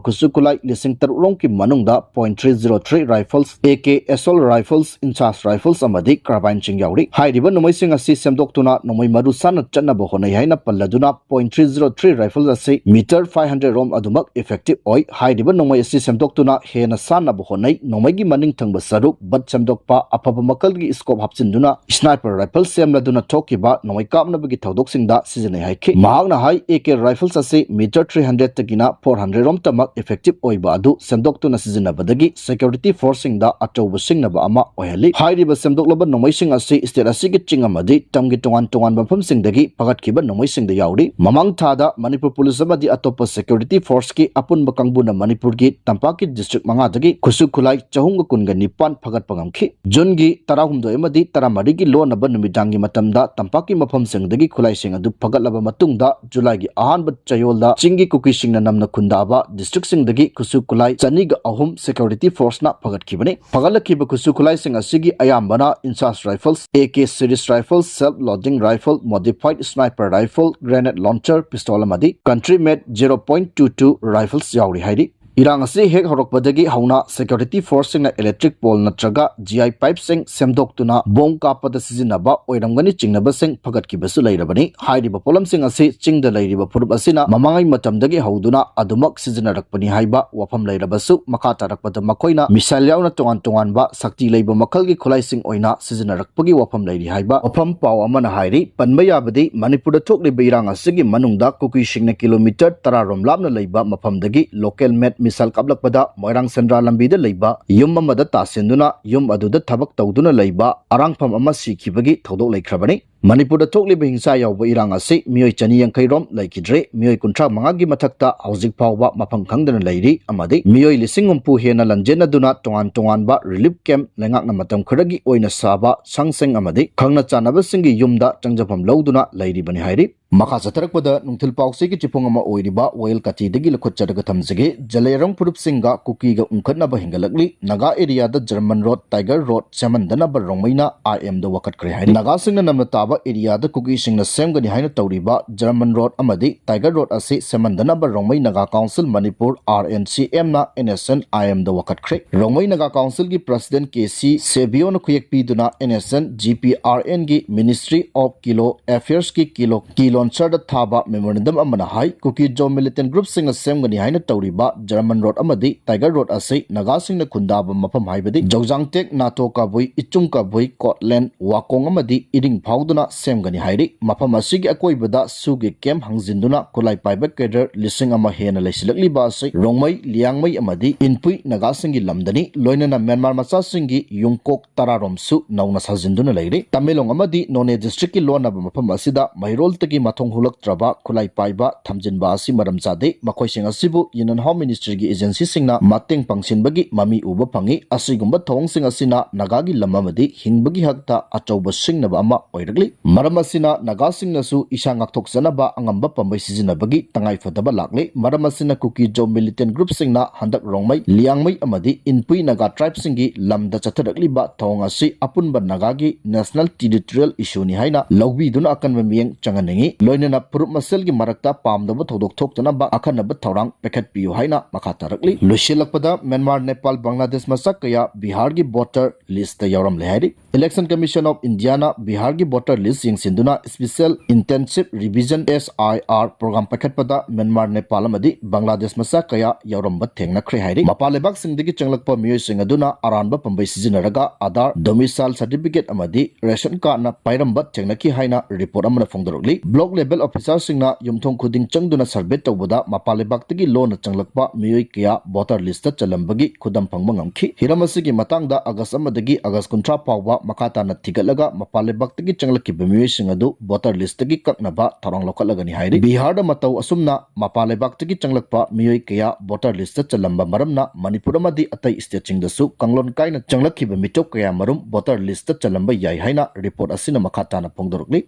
ꯈꯨꯠꯁꯨ ꯈꯨꯠꯂꯥꯏ ꯂꯤꯁꯤꯡ ꯇꯔꯨꯛ ꯔꯣꯝꯒꯤ ꯃꯅꯨꯡꯗ point three zero three rifles, AK assault rifles, INSAS rifles ꯑꯃꯗꯤ carbineꯁꯤꯡ ꯌꯥꯎꯔꯤ꯫ ꯍꯥꯏꯔꯤꯕ ꯅꯣꯡꯃꯩꯁꯤꯡ ꯑꯁꯤ ꯁꯦꯝꯗꯣꯛꯇꯨꯅ ꯅꯣꯡꯃꯩ ꯃꯔꯨ ꯁꯥꯟꯅ ꯆꯠꯅꯕ ꯍꯣꯠꯅꯩ ꯍꯥꯏꯅ ꯄꯜꯂꯗꯨꯅ point three zero three rifle ꯑꯁꯤ meter five hundred ꯔꯣꯝ ꯑꯗꯨꯃꯛ effective ꯑꯣꯏ꯫ ꯍꯥꯏꯔꯤꯕ ꯅꯣꯡꯃꯩ ꯑꯁꯤ ꯁꯦꯝꯗꯣꯛꯇꯨꯅ ꯍꯦꯟꯅ ꯁꯥꯟꯅꯕ ꯍꯣꯠꯅꯩ꯫ ꯅꯣꯡꯃꯩꯒꯤ ꯃꯅꯤꯡ ꯊꯪꯕ ꯁꯔꯨꯛ butt ꯁꯦꯝꯗꯣꯛꯄ, ꯑꯐꯕ ꯃꯈꯜꯒꯤ scope ꯍꯥꯞꯆꯤꯟꯗꯨꯅ sniper rifle ꯁꯦꯝꯂꯗꯨꯅ ꯊꯣꯛꯈꯤꯕ ꯅꯣꯡꯃꯩ ꯀꯥꯞꯅꯕꯒꯤ ꯊꯧꯗꯣꯛꯁꯤꯡꯗ ꯁꯤꯖꯤꯟꯅꯩ ꯍꯥꯏꯈꯤ꯫ ꯃꯍꯥꯛꯅ ꯍꯥꯏ, AK rifles ꯑꯁꯤ meter three hundredꯇꯒꯤꯅ four hundred ꯔꯣꯝꯇꯃꯛ effective ꯑꯣꯏꯕ ꯑꯗꯨ ꯁꯦꯝꯗꯣꯛꯇꯨꯅ ꯁꯤꯖꯤꯟꯅꯕꯗꯒꯤ security forceꯁꯤꯡꯗ ꯑꯆꯧꯕ ꯁꯤꯡꯅꯕ ꯑꯃ ꯑꯣꯏꯍꯜꯂꯤ꯫ ꯍꯥꯏꯔꯤꯕ ꯁꯦꯝꯗꯣꯛꯂꯕ ꯅꯣꯡꯃꯩꯁꯤꯡ ꯑꯁꯤ state ꯑꯁꯤꯒꯤ ꯆꯤꯡ ꯑꯃꯗꯤ ꯇꯝꯒꯤ ꯇꯣꯉꯥꯟ ꯇꯣꯉꯥꯟꯕ ꯃꯐꯝꯁꯤꯡꯗꯒꯤ ꯐꯒꯠꯈꯤꯕ ꯅꯣꯡꯃꯩꯁꯤꯡꯗ ꯌꯥꯎꯔꯤ꯫ ꯃꯃꯥꯡ ꯊꯥꯗ ꯃꯅꯤꯄꯨꯔ ꯄꯨꯂꯤꯁ ꯑꯃꯗꯤ ꯑꯇꯣꯞꯄ security forceꯀꯤ ꯑꯄꯨꯟꯕ ꯀꯥꯡꯕꯨꯅ ꯃꯅꯤꯄꯨꯔꯒꯤ ꯇꯝꯄꯥꯛꯀꯤ district ꯃꯉꯥꯗꯒꯤ ꯈꯨꯠꯁꯨ ꯈꯨꯠꯂꯥꯏ ꯆꯍꯨꯝꯒ ꯀꯨꯟꯒ ꯅꯤꯄꯥꯟ ꯐꯒꯠꯄ ꯉꯝꯈꯤ꯫ Juneꯒꯤ ꯇꯔꯥꯍꯨꯝꯗꯣꯏ ꯑꯃꯗꯤ ꯇꯔꯥꯃꯔꯤꯒꯤ ꯂꯣꯟꯅꯕ ꯅꯨꯃꯤꯗꯥꯡꯒꯤ ꯃꯇꯝꯗ ꯇꯝꯄꯥꯛꯀꯤ ꯃꯐꯝꯁꯤꯡꯗꯒꯤ ꯈꯨꯠꯂꯥꯏꯁꯤꯡ ꯑꯗꯨ ꯐꯒꯠꯂꯕ ꯃꯇꯨꯡꯗ, Julyꯒꯤ ꯑꯍꯥꯟꯕ ꯆꯌꯣꯜꯗ ꯆꯤꯡꯒꯤ ꯀꯨꯀꯤꯁꯤꯡꯅ ꯅꯝꯅ ꯈꯨꯟꯗꯥꯕ districtꯁꯤꯡꯗꯒꯤ ꯈꯨꯠꯁꯨ ꯈꯨꯠꯂꯥꯏ ꯆꯅꯤꯒ ꯑꯍꯨꯝ security forceꯅ ꯐꯒꯠꯈꯤꯕꯅꯤ꯫ ꯐꯒꯠꯂꯛꯈꯤꯕ ꯈꯨꯠꯁꯨ ꯈꯨꯠꯂꯥꯏꯁꯤꯡ ꯑꯁꯤꯒꯤ ꯑꯌꯥꯝꯕꯅ INSAS rifles, AK series rifle, self loading rifle, modified sniper rifle, grenade launcher, pistol ꯑꯃꯗꯤ country made zero point two two rifles ꯌꯥꯎꯔꯤ ꯍꯥꯏꯔꯤ꯫ ꯏꯔꯥꯡ ꯑꯁꯤ ꯍꯦꯛ ꯍꯧꯔꯛꯄꯗꯒꯤ ꯍꯧꯅ security forceꯁꯤꯡꯅ electric pole ꯅꯠꯇ꯭ꯔꯒ GI pipeꯁꯤꯡ ꯁꯦꯝꯗꯣꯛꯇꯨꯅ bomb ꯀꯥꯞꯄꯗ ꯁꯤꯖꯤꯟꯅꯕ ꯑꯣꯏꯔꯝꯒꯅꯤ ꯆꯤꯡꯅꯕꯁꯤꯡ ꯐꯒꯠꯈꯤꯕꯁꯨ ꯂꯩꯔꯕꯅꯤ꯫ ꯍꯥꯏꯔꯤꯕ ꯄꯣꯠꯂꯝꯁꯤꯡ ꯑꯁꯤ ꯆꯤꯡꯗ ꯂꯩꯔꯤꯕ ꯐꯨꯔꯨꯞ ꯑꯁꯤꯅ ꯃꯃꯥꯡꯉꯩ ꯃꯇꯝꯗꯒꯤ ꯍꯧꯗꯨꯅ ꯑꯗꯨꯃꯛ ꯁꯤꯖꯤꯟꯅꯔꯛꯄꯅꯤ ꯍꯥꯏꯕ ꯋꯥꯐꯝ ꯂꯩꯔꯕꯁꯨ, ꯃꯈꯥ ꯇꯥꯔꯛꯄꯗ ꯃꯈꯣꯏꯅ missile ꯌꯥꯎꯅ ꯇꯣꯉꯥꯟ ꯇꯣꯉꯥꯟꯕ ꯁꯛꯇꯤ ꯂꯩꯕ ꯃꯈꯜꯒꯤ ꯈꯨꯠꯂꯥꯏꯁꯤꯡ ꯑꯣꯏꯅ ꯁꯤꯖꯤꯟꯅꯔꯛꯄꯒꯤ ꯋꯥꯐꯝ ꯂꯩꯔꯤ ꯍꯥꯏꯕ ꯋꯥꯐꯝ ꯄꯥꯎ ꯑꯃꯅ ꯍꯥꯏꯔꯤ꯫ ꯄꯟꯕ ꯌꯥꯕꯗꯤ, ꯃꯅꯤꯄꯨꯔꯗ ꯊꯣꯛꯂꯤꯕ ꯏꯔꯥꯡ ꯑꯁꯤꯒꯤ ꯃꯅꯨꯡꯗ ꯀꯨꯀꯤꯁꯤꯡꯅ kilometre ꯇꯔꯥ ꯔꯣꯝ ꯂꯥꯞꯅ ꯂꯩꯕ ꯃꯐꯝꯗꯒꯤ local made missile ꯀꯥꯞꯂꯛꯄꯗ ꯃꯣꯏꯔꯥꯡ ꯁꯦꯟꯗ꯭ꯔꯥ ꯂꯝꯕꯤꯗ ꯂꯩꯕ ꯌꯨꯝ ꯑꯃꯗ ꯇꯥꯁꯤꯟꯗꯨꯅ ꯌꯨꯝ ꯑꯗꯨꯗ ꯊꯕꯛ ꯇꯧꯗꯨꯅ ꯂꯩꯕ ꯑꯔꯥꯡꯐꯝ ꯑꯃ ꯁꯤꯈꯤꯕꯒꯤ ꯊꯧꯗꯣꯛ ꯂꯩꯈ꯭ꯔꯕꯅꯤ꯫ ꯃꯅꯤꯄꯨꯔꯗ ꯊꯣꯛꯂꯤꯕ ꯍꯤꯡꯁꯥ ꯌꯥꯎꯕ ꯏꯔꯥꯡ ꯑꯁꯤ ꯃꯤꯑꯣꯏ ꯆꯅꯤ ꯌꯥꯡꯈꯩ ꯔꯣꯝ ꯂꯩꯈꯤꯗ꯭ꯔꯦ꯫ ꯃꯤꯑꯣꯏ ꯀꯨꯟꯊ꯭ꯔꯥ ꯃꯉꯥꯒꯤ ꯃꯊꯛꯇ ꯍꯧꯖꯤꯛ ꯐꯥꯎꯕ ꯃꯐꯝ ꯈꯪꯗꯅ ꯂꯩꯔꯤ ꯑꯃꯗꯤ ꯃꯤꯑꯣꯏ ꯂꯤꯁꯤꯡ ꯍꯨꯝꯐꯨ ꯍꯦꯟꯅ ꯂꯟꯖꯦꯟꯅꯗꯨꯅ ꯇꯣꯉꯥꯟ ꯇꯣꯉꯥꯟꯕ relief camp, ꯂꯩꯉꯥꯛꯅ ꯃꯇꯝ ꯈꯔꯒꯤ ꯑꯣꯏꯅ ꯁꯥꯕ ꯁꯪꯁꯤꯡ ꯑꯃꯗꯤ ꯈꯪꯅ ꯆꯥꯟꯅꯕꯁꯤꯡꯒꯤ ꯌꯨꯝꯗ ꯆꯪꯖꯐꯝ ꯂꯧꯗꯨꯅ ꯂꯩꯔꯤꯕꯅꯤ ꯍꯥꯏꯔꯤ꯫ ꯃꯈꯥ ꯆꯠꯊꯔꯛꯄꯗ ꯅꯨꯡꯊꯤꯜ ꯄꯥꯎꯆꯦꯒꯤ ꯆꯤꯐꯨꯡ ꯑꯃ ꯑꯣꯏꯔꯤꯕ ꯋꯥꯌꯦꯜ ꯀꯥꯇꯤꯗꯒꯤ ꯂꯧꯈꯠꯆꯔꯒ ꯊꯝꯖꯒꯦ꯫ ꯖꯂꯦꯔꯣꯡ ꯐꯨꯔꯨꯞꯁꯤꯡꯒ ꯀꯨꯀꯤꯒ ꯎꯪꯈꯠꯅꯕ ꯍꯦꯟꯒꯠꯂꯛꯂꯤ꯫ ꯅꯥꯒꯥ ꯑꯦꯔꯤꯌꯥꯗ ꯖꯔꯃꯟ ꯔꯣꯗ, ꯇꯥꯏꯒꯔ ꯔꯣꯗ ꯁꯦꯝꯍꯟꯗꯅꯕ ꯔꯣꯡꯃꯩꯅ ꯑꯥꯏ ꯑꯦꯝꯗ ꯋꯥꯀꯠꯈ꯭ꯔꯦ ꯍꯥꯏꯔꯤ꯫ ꯅꯥꯒꯥꯁꯤꯡꯅ ꯅꯝꯅ ꯇꯥꯕ ꯑꯦꯔꯤꯌꯥꯗ ꯀꯨꯀꯤꯁꯤꯡꯅ ꯁꯦꯝꯒꯅꯤ ꯍꯥꯏꯅ ꯇꯧꯔꯤꯕ ꯖꯔꯃꯟ ꯔꯣꯗ ꯑꯃꯗꯤ ꯇꯥꯏꯒꯔ ꯔꯣꯗ ꯑꯁꯤ ꯁꯦꯝꯍꯟꯗꯅꯕ ꯔꯣꯡꯃꯩ ꯅꯥꯒꯥ ꯀꯥꯎꯟꯁꯤꯜ ꯃꯅꯤꯄꯨꯔ, RNCM ꯅ NSN IM ꯗ ꯋꯥꯀꯠꯈ꯭ꯔꯦ꯫ ꯔꯣꯡꯃꯩ ꯅꯥꯒꯥ ꯀꯥꯎꯟꯁꯤꯜꯒꯤ ꯄ꯭ꯔꯁꯤꯗꯦꯟ ꯀꯦ ꯁꯤ ꯁꯦꯕꯤꯌꯣꯅ ꯈꯨꯌꯦꯛ ꯄꯤꯗꯨꯅ NSN GPRN ꯒꯤ Ministry of Kilo Affairs ꯀꯤ ꯀꯤꯂꯣ, ꯀꯤ ꯂꯣꯟꯁꯔꯗ ꯊꯥꯕ memorandum ꯑꯃꯅ ꯍꯥꯏ, ꯀꯨꯀꯤ ꯖꯣ ꯃꯤꯂꯤꯇꯦꯟ ꯒ꯭ꯔꯨꯞꯁꯤꯡꯅ ꯁꯦꯝꯒꯅꯤ ꯍꯥꯏꯅ ꯇꯧꯔꯤꯕ ꯖꯔꯃꯟ ꯔꯣꯗ ꯑꯃꯗꯤ ꯇꯥꯏꯒꯔ ꯔꯣꯗ ꯑꯁꯤ ꯅꯥꯒꯥꯁꯤꯡꯅ ꯈꯨꯟꯗꯥꯕ ꯃꯐꯝ ꯍꯥꯏꯕꯗꯤ ꯖꯧꯖꯥꯡꯇꯦꯛ, ꯅꯥꯇꯣ ꯀꯥꯕꯨꯏ, ꯏꯆꯨꯝ ꯀꯥꯕꯨꯏ, ꯀꯣꯠꯂꯦꯟ, ꯋꯥꯀꯣꯡ ꯑꯃꯗꯤ ꯏꯔꯤꯡ ꯐꯥꯎꯗꯨꯅ ꯁꯦꯝꯒꯅꯤ ꯍꯥꯏꯔꯤ꯫ ꯃꯐꯝ ꯑꯁꯤꯒꯤ ꯑꯀꯣꯏꯕꯗ ꯁꯨꯒꯤ ꯀꯦꯝ ꯍꯥꯡꯖꯤꯟꯗꯨꯅ ꯈꯨꯠꯂꯥꯏ ꯄꯥꯏꯕ ꯀꯦꯗꯔ ꯂꯤꯁꯤꯡ ꯑꯃ ꯍꯦꯟꯅ ꯂꯩꯁꯤꯜꯂꯛꯂꯤꯕ ꯑꯁꯤ ꯔꯣꯡꯃꯩ, ꯂꯤꯌꯥꯡꯃꯩ ꯑꯃꯗꯤ ꯏꯟꯄꯨꯏ ꯅꯥꯒꯥꯁꯤꯡꯒꯤ ꯂꯝꯗꯅꯤ꯫ ꯂꯣꯏꯅꯅ ꯃ꯭ꯌꯥꯟꯃꯥꯔ ꯃꯆꯥꯁꯤꯡꯒꯤ ꯌꯨꯝꯀꯣꯛ ꯇꯔꯥꯔꯣꯝꯁꯨ ꯅꯧꯅ ꯁꯥꯖꯤꯟꯗꯨꯅ ꯂꯩꯔꯤ꯫ ꯇꯃꯦꯡꯂꯣꯡ ꯑꯃꯗꯤ ꯅꯣꯅꯦ ꯗꯤꯁꯇ꯭ꯔꯤꯛꯀꯤ ꯂꯣꯟꯅꯕ ꯃꯐꯝ ꯑꯁꯤꯗ ꯃꯍꯩꯔꯣꯜꯗꯒꯤ ꯃꯊꯣꯡ ꯍꯨꯂꯛꯇ꯭ꯔꯕ ꯈꯨꯠꯂꯥꯏ ꯄꯥꯏꯕ ꯊꯝꯖꯤꯟꯕ ꯑꯁꯤ ꯃꯔꯝ ꯆꯥꯗꯦ꯫ ꯃꯈꯣꯏꯁꯤꯡ ꯑꯁꯤꯕꯨ ꯏꯟ ꯑꯦꯟ ꯍꯣꯝ ꯃꯤꯅꯤꯁꯇ꯭ꯔꯤꯒꯤ ꯑꯦꯖꯦꯟꯁꯤꯁꯤꯡꯅ ꯃꯇꯦꯡ ꯄꯥꯡꯁꯤꯟꯕꯒꯤ ꯃꯃꯤ ꯎꯕ ꯐꯪꯏ꯫ ꯑꯁꯤꯒꯨꯝꯕ ꯊꯧꯑꯣꯡꯁꯤꯡ ꯑꯁꯤꯅ ꯅꯥꯒꯥꯒꯤ ꯂꯝ ꯑꯃꯗꯤ ꯍꯤꯡꯕꯒꯤ ꯍꯛꯇ ꯑꯆꯧꯕ ꯁꯤꯡꯅꯕ ꯑꯃ ꯑꯣꯏꯔꯛꯂꯤ꯫ ꯃꯔꯝ ꯑꯁꯤꯅ ꯅꯥꯒꯥꯁꯤꯡꯅꯁꯨ ꯏꯁꯥ ꯉꯥꯛꯊꯣꯛꯆꯅꯕ ꯑꯉꯝꯕ ꯄꯥꯝꯕꯩ ꯁꯤꯖꯤꯟꯅꯕꯒꯤ ꯇꯉꯥꯏ ꯐꯗꯕ ꯂꯥꯛꯂꯤ꯫ ꯃꯔꯝ ꯑꯁꯤꯅ ꯀꯨꯀꯤ ꯖꯣ ꯃꯤꯂꯤꯇꯦꯟ ꯒ꯭ꯔꯨꯞꯁꯤꯡꯅ ꯍꯟꯗꯛ ꯔꯣꯡꯃꯩ, ꯂꯤꯌꯥꯡꯃꯩ ꯑꯃꯗꯤ ꯏꯟꯄꯨꯏ ꯅꯥꯒꯥ ꯇ꯭ꯔꯥꯏꯕꯁꯤꯡꯒꯤ ꯂꯝꯗ ꯆꯠꯊꯔꯛꯂꯤꯕ ꯊꯧꯑꯣꯡ ꯑꯁꯤ ꯑꯄꯨꯟꯕ ꯅꯥꯒꯥꯒꯤ national territorial issue ꯅꯤ ꯍꯥꯏꯅ ꯂꯧꯕꯤꯗꯨꯅ ꯑꯀꯟꯕ ꯃꯤꯠꯌꯦꯡ ꯆꯪꯍꯟꯅꯤꯡꯏ꯫ ꯂꯣꯏꯅꯅ ꯐꯨꯔꯨꯞ ꯃꯁꯦꯜꯒꯤ ꯃꯔꯛꯇ ꯄꯥꯝꯗꯕ ꯊꯧꯗꯣꯛ ꯊꯣꯛꯇꯅꯕ ꯑꯈꯟꯅꯕ ꯊꯧꯔꯥꯡ ꯄꯥꯏꯈꯠꯄꯤꯌꯨ ꯍꯥꯏꯅ ꯃꯈꯥ ꯇꯥꯔꯛꯂꯤ꯫ ꯂꯣꯏꯁꯤꯜꯂꯛꯄꯗ ꯃ꯭ꯌꯥꯟꯃꯥꯔ, ꯅꯦꯄꯥꯜ, ꯕꯪꯒ꯭ꯂꯥꯗꯦꯁ ꯃꯆꯥ ꯀꯌꯥ ꯕꯤꯍꯥꯔꯒꯤ voter list ꯌꯥꯎꯔꯝꯂꯦ ꯍꯥꯏꯔꯤ꯫ Election Commission of India ꯅ ꯕꯤꯍꯥꯔꯒꯤ voter list ꯌꯦꯡꯁꯤꯟꯗꯨꯅ special intensive revision, SIR, program ꯄꯥꯏꯈꯠꯄꯗ ꯃ꯭ꯌꯥꯟꯃꯥꯔ, ꯅꯦꯄꯥꯜ ꯑꯃꯗꯤ ꯕꯪꯒ꯭ꯂꯥꯗꯦꯁ ꯃꯆꯥ ꯀꯌꯥ ꯌꯥꯎꯔꯝꯕ ꯊꯦꯡꯅꯈ꯭ꯔꯦ ꯍꯥꯏꯔꯤ꯫ ꯃꯄꯥꯟ ꯂꯩꯕꯥꯛꯁꯤꯡꯗꯒꯤ ꯆꯪꯂꯛꯄ ꯃꯤꯑꯣꯏꯁꯤꯡ ꯑꯗꯨꯅ ꯑꯔꯥꯟꯕ ꯄꯥꯝꯕꯩ ꯁꯤꯖꯤꯟꯅꯔꯒ Aadhaar, domicile certificate ꯑꯃꯗꯤ ration card ꯅ ꯄꯥꯏꯔꯝꯕ ꯊꯦꯡꯅꯈꯤ ꯍꯥꯏꯅ report ꯑꯃꯅ ꯐꯣꯡꯗꯣꯔꯛꯂꯤ꯫ Block level officer ꯁꯤꯡꯅ ꯌꯨꯝꯊꯣꯡ ꯈꯨꯗꯤꯡ ꯆꯪꯗꯨꯅ survey ꯇꯧꯕꯗ ꯃꯄꯥꯟ ꯂꯩꯕꯥꯛꯇꯒꯤ ꯂꯣꯟꯅ ꯆꯪꯂꯛꯄ ꯃꯤꯑꯣꯏ ꯀꯌꯥ voter list ꯆꯜꯂꯝꯕꯒꯤ ꯈꯨꯗꯝ ꯐꯪꯕ ꯉꯝꯈꯤ꯫ ꯍꯤꯔꯝ ꯑꯁꯤꯒꯤ ꯃꯇꯥꯡꯗ ꯑꯥꯒꯁ ꯑꯃꯗꯒꯤ ꯑꯥꯒꯁ ꯀꯨꯟꯊ꯭ꯔꯥ ꯐꯥꯎꯕ ꯃꯈꯥ ꯇꯥꯅ ꯊꯤꯒꯠꯂꯒ ꯃꯄꯥꯟ ꯂꯩꯕꯥꯛꯇꯒꯤ ꯆꯪꯂꯛꯈꯤꯕ ꯆꯠꯈꯤꯕ ꯃꯤꯑꯣꯏꯁꯤꯡ ꯑꯗꯨ voter list ꯇꯒꯤ ꯀꯛꯅꯕ ꯊꯧꯔꯥꯡ ꯂꯧꯈꯠꯂꯒꯅꯤ ꯍꯥꯏꯔꯤ꯫ ꯕꯤꯍꯥꯔꯗ ꯃꯇꯧ ꯑꯁꯨꯝꯅ ꯃꯄꯥꯟ ꯂꯩꯕꯥꯛꯇꯒꯤ ꯆꯪꯂꯛꯄ ꯃꯤꯑꯣꯏ ꯀꯌꯥ voter list ꯇ ꯆꯜꯂꯝꯕ ꯃꯔꯝꯅ ꯃꯅꯤꯄꯨꯔ ꯑꯃꯗꯤ ꯑꯇꯩ state ꯁꯤꯡꯗꯁꯨ ꯀꯥꯡꯂꯣꯟ ꯀꯥꯏꯅ ꯆꯪꯂꯛꯈꯤꯕ ꯃꯤꯇꯣꯞ ꯀꯌꯥ ꯃꯔꯨꯝ voter list ꯇ ꯆꯜꯂꯝꯕ ꯌꯥꯏ ꯍꯥꯏꯅ report ꯑꯁꯤꯅ ꯃꯈꯥ ꯇꯥꯅ ꯐꯣꯡꯗꯣꯔꯛꯂꯤ꯫